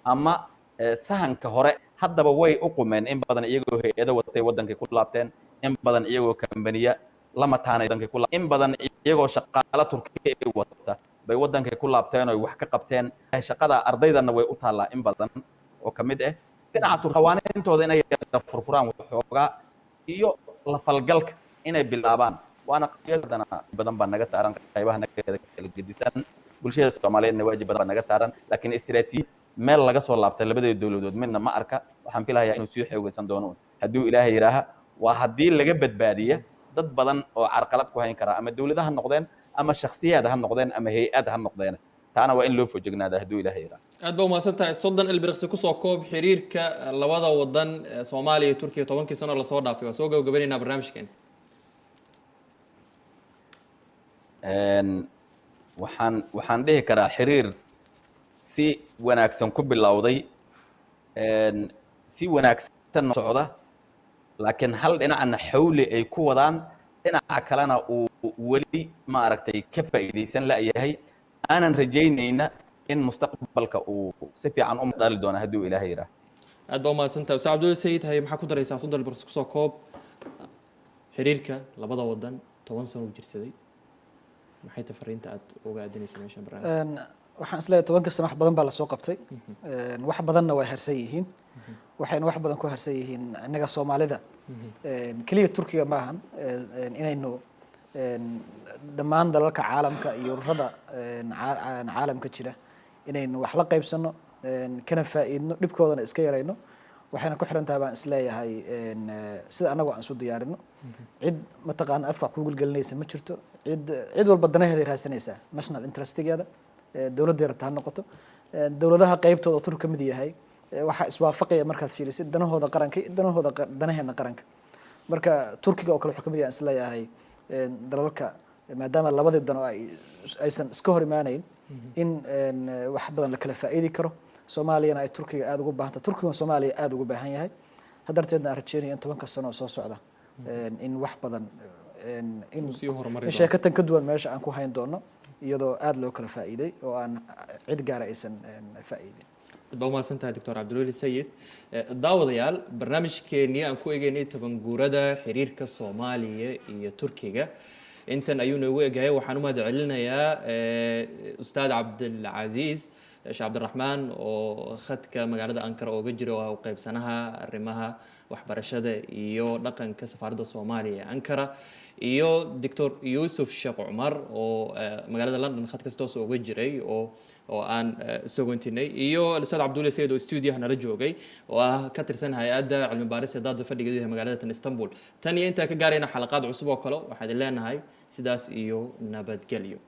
ama sahanka hore haddaba way u qumeen. In badan iyagoo hay-ado watay waddankay ku laabteen, in badan iyagoo kambaniya la mataanay wadankay ku, in badan iyagoo shaqaalo Turkiya ay wata bay waddankay ku laabteen oo wax ka qabteen. Shaqada ardaydana way u taallaa in badan oo ka mid ah dhinaca Tur qawaaniintooda inay furfuraan waxoogaa iyo la falgalka inay bilaabaan. Waana qadiyadana badan baa naga saaran qaybaha nageeda kala gedisan, bulshada Soomaaliyeedna waajib badan baa naga saaran. Laakiin istiraatiiji meel laga soo laabtay labada dowladood midna ma arka. Waxaan filayaa inuu sii xoogaysan doono hadduu Ilaahay yidhaaha. Waa haddii laga badbaadiya dad badan oo carqalad ku hayn kara, ama dowlada ha noqdeen, ama shakhsiyaad ha noqdeen, ama hay-ad ha noqdeen. Taana waa in loo fojignaada hadduu Ilaahay yidhaaha. Aad baa umahadsan tahay. 30 ilbiriqsi kusoo koob xiriirka labada wadan ee Soomaaliya iyo Turkiya 10-kii sano lasoo dhaafay. Waa soo gabagabanaynaa barnaamijkeena. Waxaan dhihi karaa xiriir si wanaagsan ku bilowday, si wanaagsan socda, laakiin hal dhinacna xawli ay ku wadaan, dhinaca kalena uu weli maaragtay ka faa'iidaysan la'yahay, aanan rajaynayna in mustaqbalka uu si fiican u dhali doono hadduu Ilaahay yidhaah. Aad baa umahadsantahay, Ustaad Cabdulla Sayid. Haye, maxaa ku daraysaa? 30 bars kusoo koob. Xiriirka labada wadan 10 sano uu jirsaday, maxay tahay fariinta aad uga aadinaysa meeshan barnaamij? Waxaan isleeyahay 10-ka sano wax badan baa lasoo qabtay. Wax badanna way harsan yihiin, waxayna wax badan ku harsan yihiin innaga Soomaalida. Keliya Turkiga ma ahan, inaynu dhammaan dalalka caalamka iyo ururada caalamka jira inaynu wax la qaybsano, kana faa'iidno, dhibkoodana iska yarayno. Waxayna ku xiran tahay, baan isleeyahay, sida annagu aan isu diyaarino. Cid mataqaana afka wax kugu gelgelinaysa ma jirto. Cid walba danaheeday raadsanaysaa, national interestigeeda, dowladda rabta ha noqoto. Dowladaha qaybtooda Turk ka mid yahay, waxaa iswaafaqaya markaad fiirisid danahooda qaranka iyo danahooda danaheena qaranka. Marka Turkiga oo kale wuxuu ka mid yahay, isleeyahay, dalalka maadaama labadii dano ay aysan iska hor imaanayn in wax badan la kala faa'iidi karo. Soomaaliyana ay Turkiga aada ugu baahanta, Turkiguna Soomaaliya aada ugu baahan yahay. Hadarteedna aan rajeynaya in 10-ka sano oo soo socda in wax badan in uu sii horumari in doono. Sheekatan ka duwan meesha aan ku hayn doono, iyadoo aada loo kala faa'iiday oo aan cid gaara aysan faa'iidin. Aad baa umahadsan tahay, Doctor Cabdulweli Sayid. Daawadayaal, barnaamijkeenii aan ku egeynay 10 guurada xiriirka Soomaaliya iyo Turkiga intan ayuu noogu egyahay. Waxaan u mahad celinayaa Ustaad Cabdilcasiis Sheekh Cabdiraxmaan oo khadka magaalada Ankara ooga jira, oo ah u qaybsanaha arrimaha waxbarashada iyo dhaqanka safaaradda Soomaaliya ee Ankara, iyo Doctor Yuusuf Sheekh Cumar oo magaalada London khadka si toos uga jiray oo aan sogontinay, iyo Ustaad Cabdulle Sayid oo stuudiyaha nala joogay oo ah ka tirsan hay-adda cilmi baarista daadda fadhigeedu yahay magaalada tan Istanbul. Tan iyo intaan ka gaarayna xalaqaad cusub oo kale, waxaan idin leenahay sidaas iyo nabadgelyo.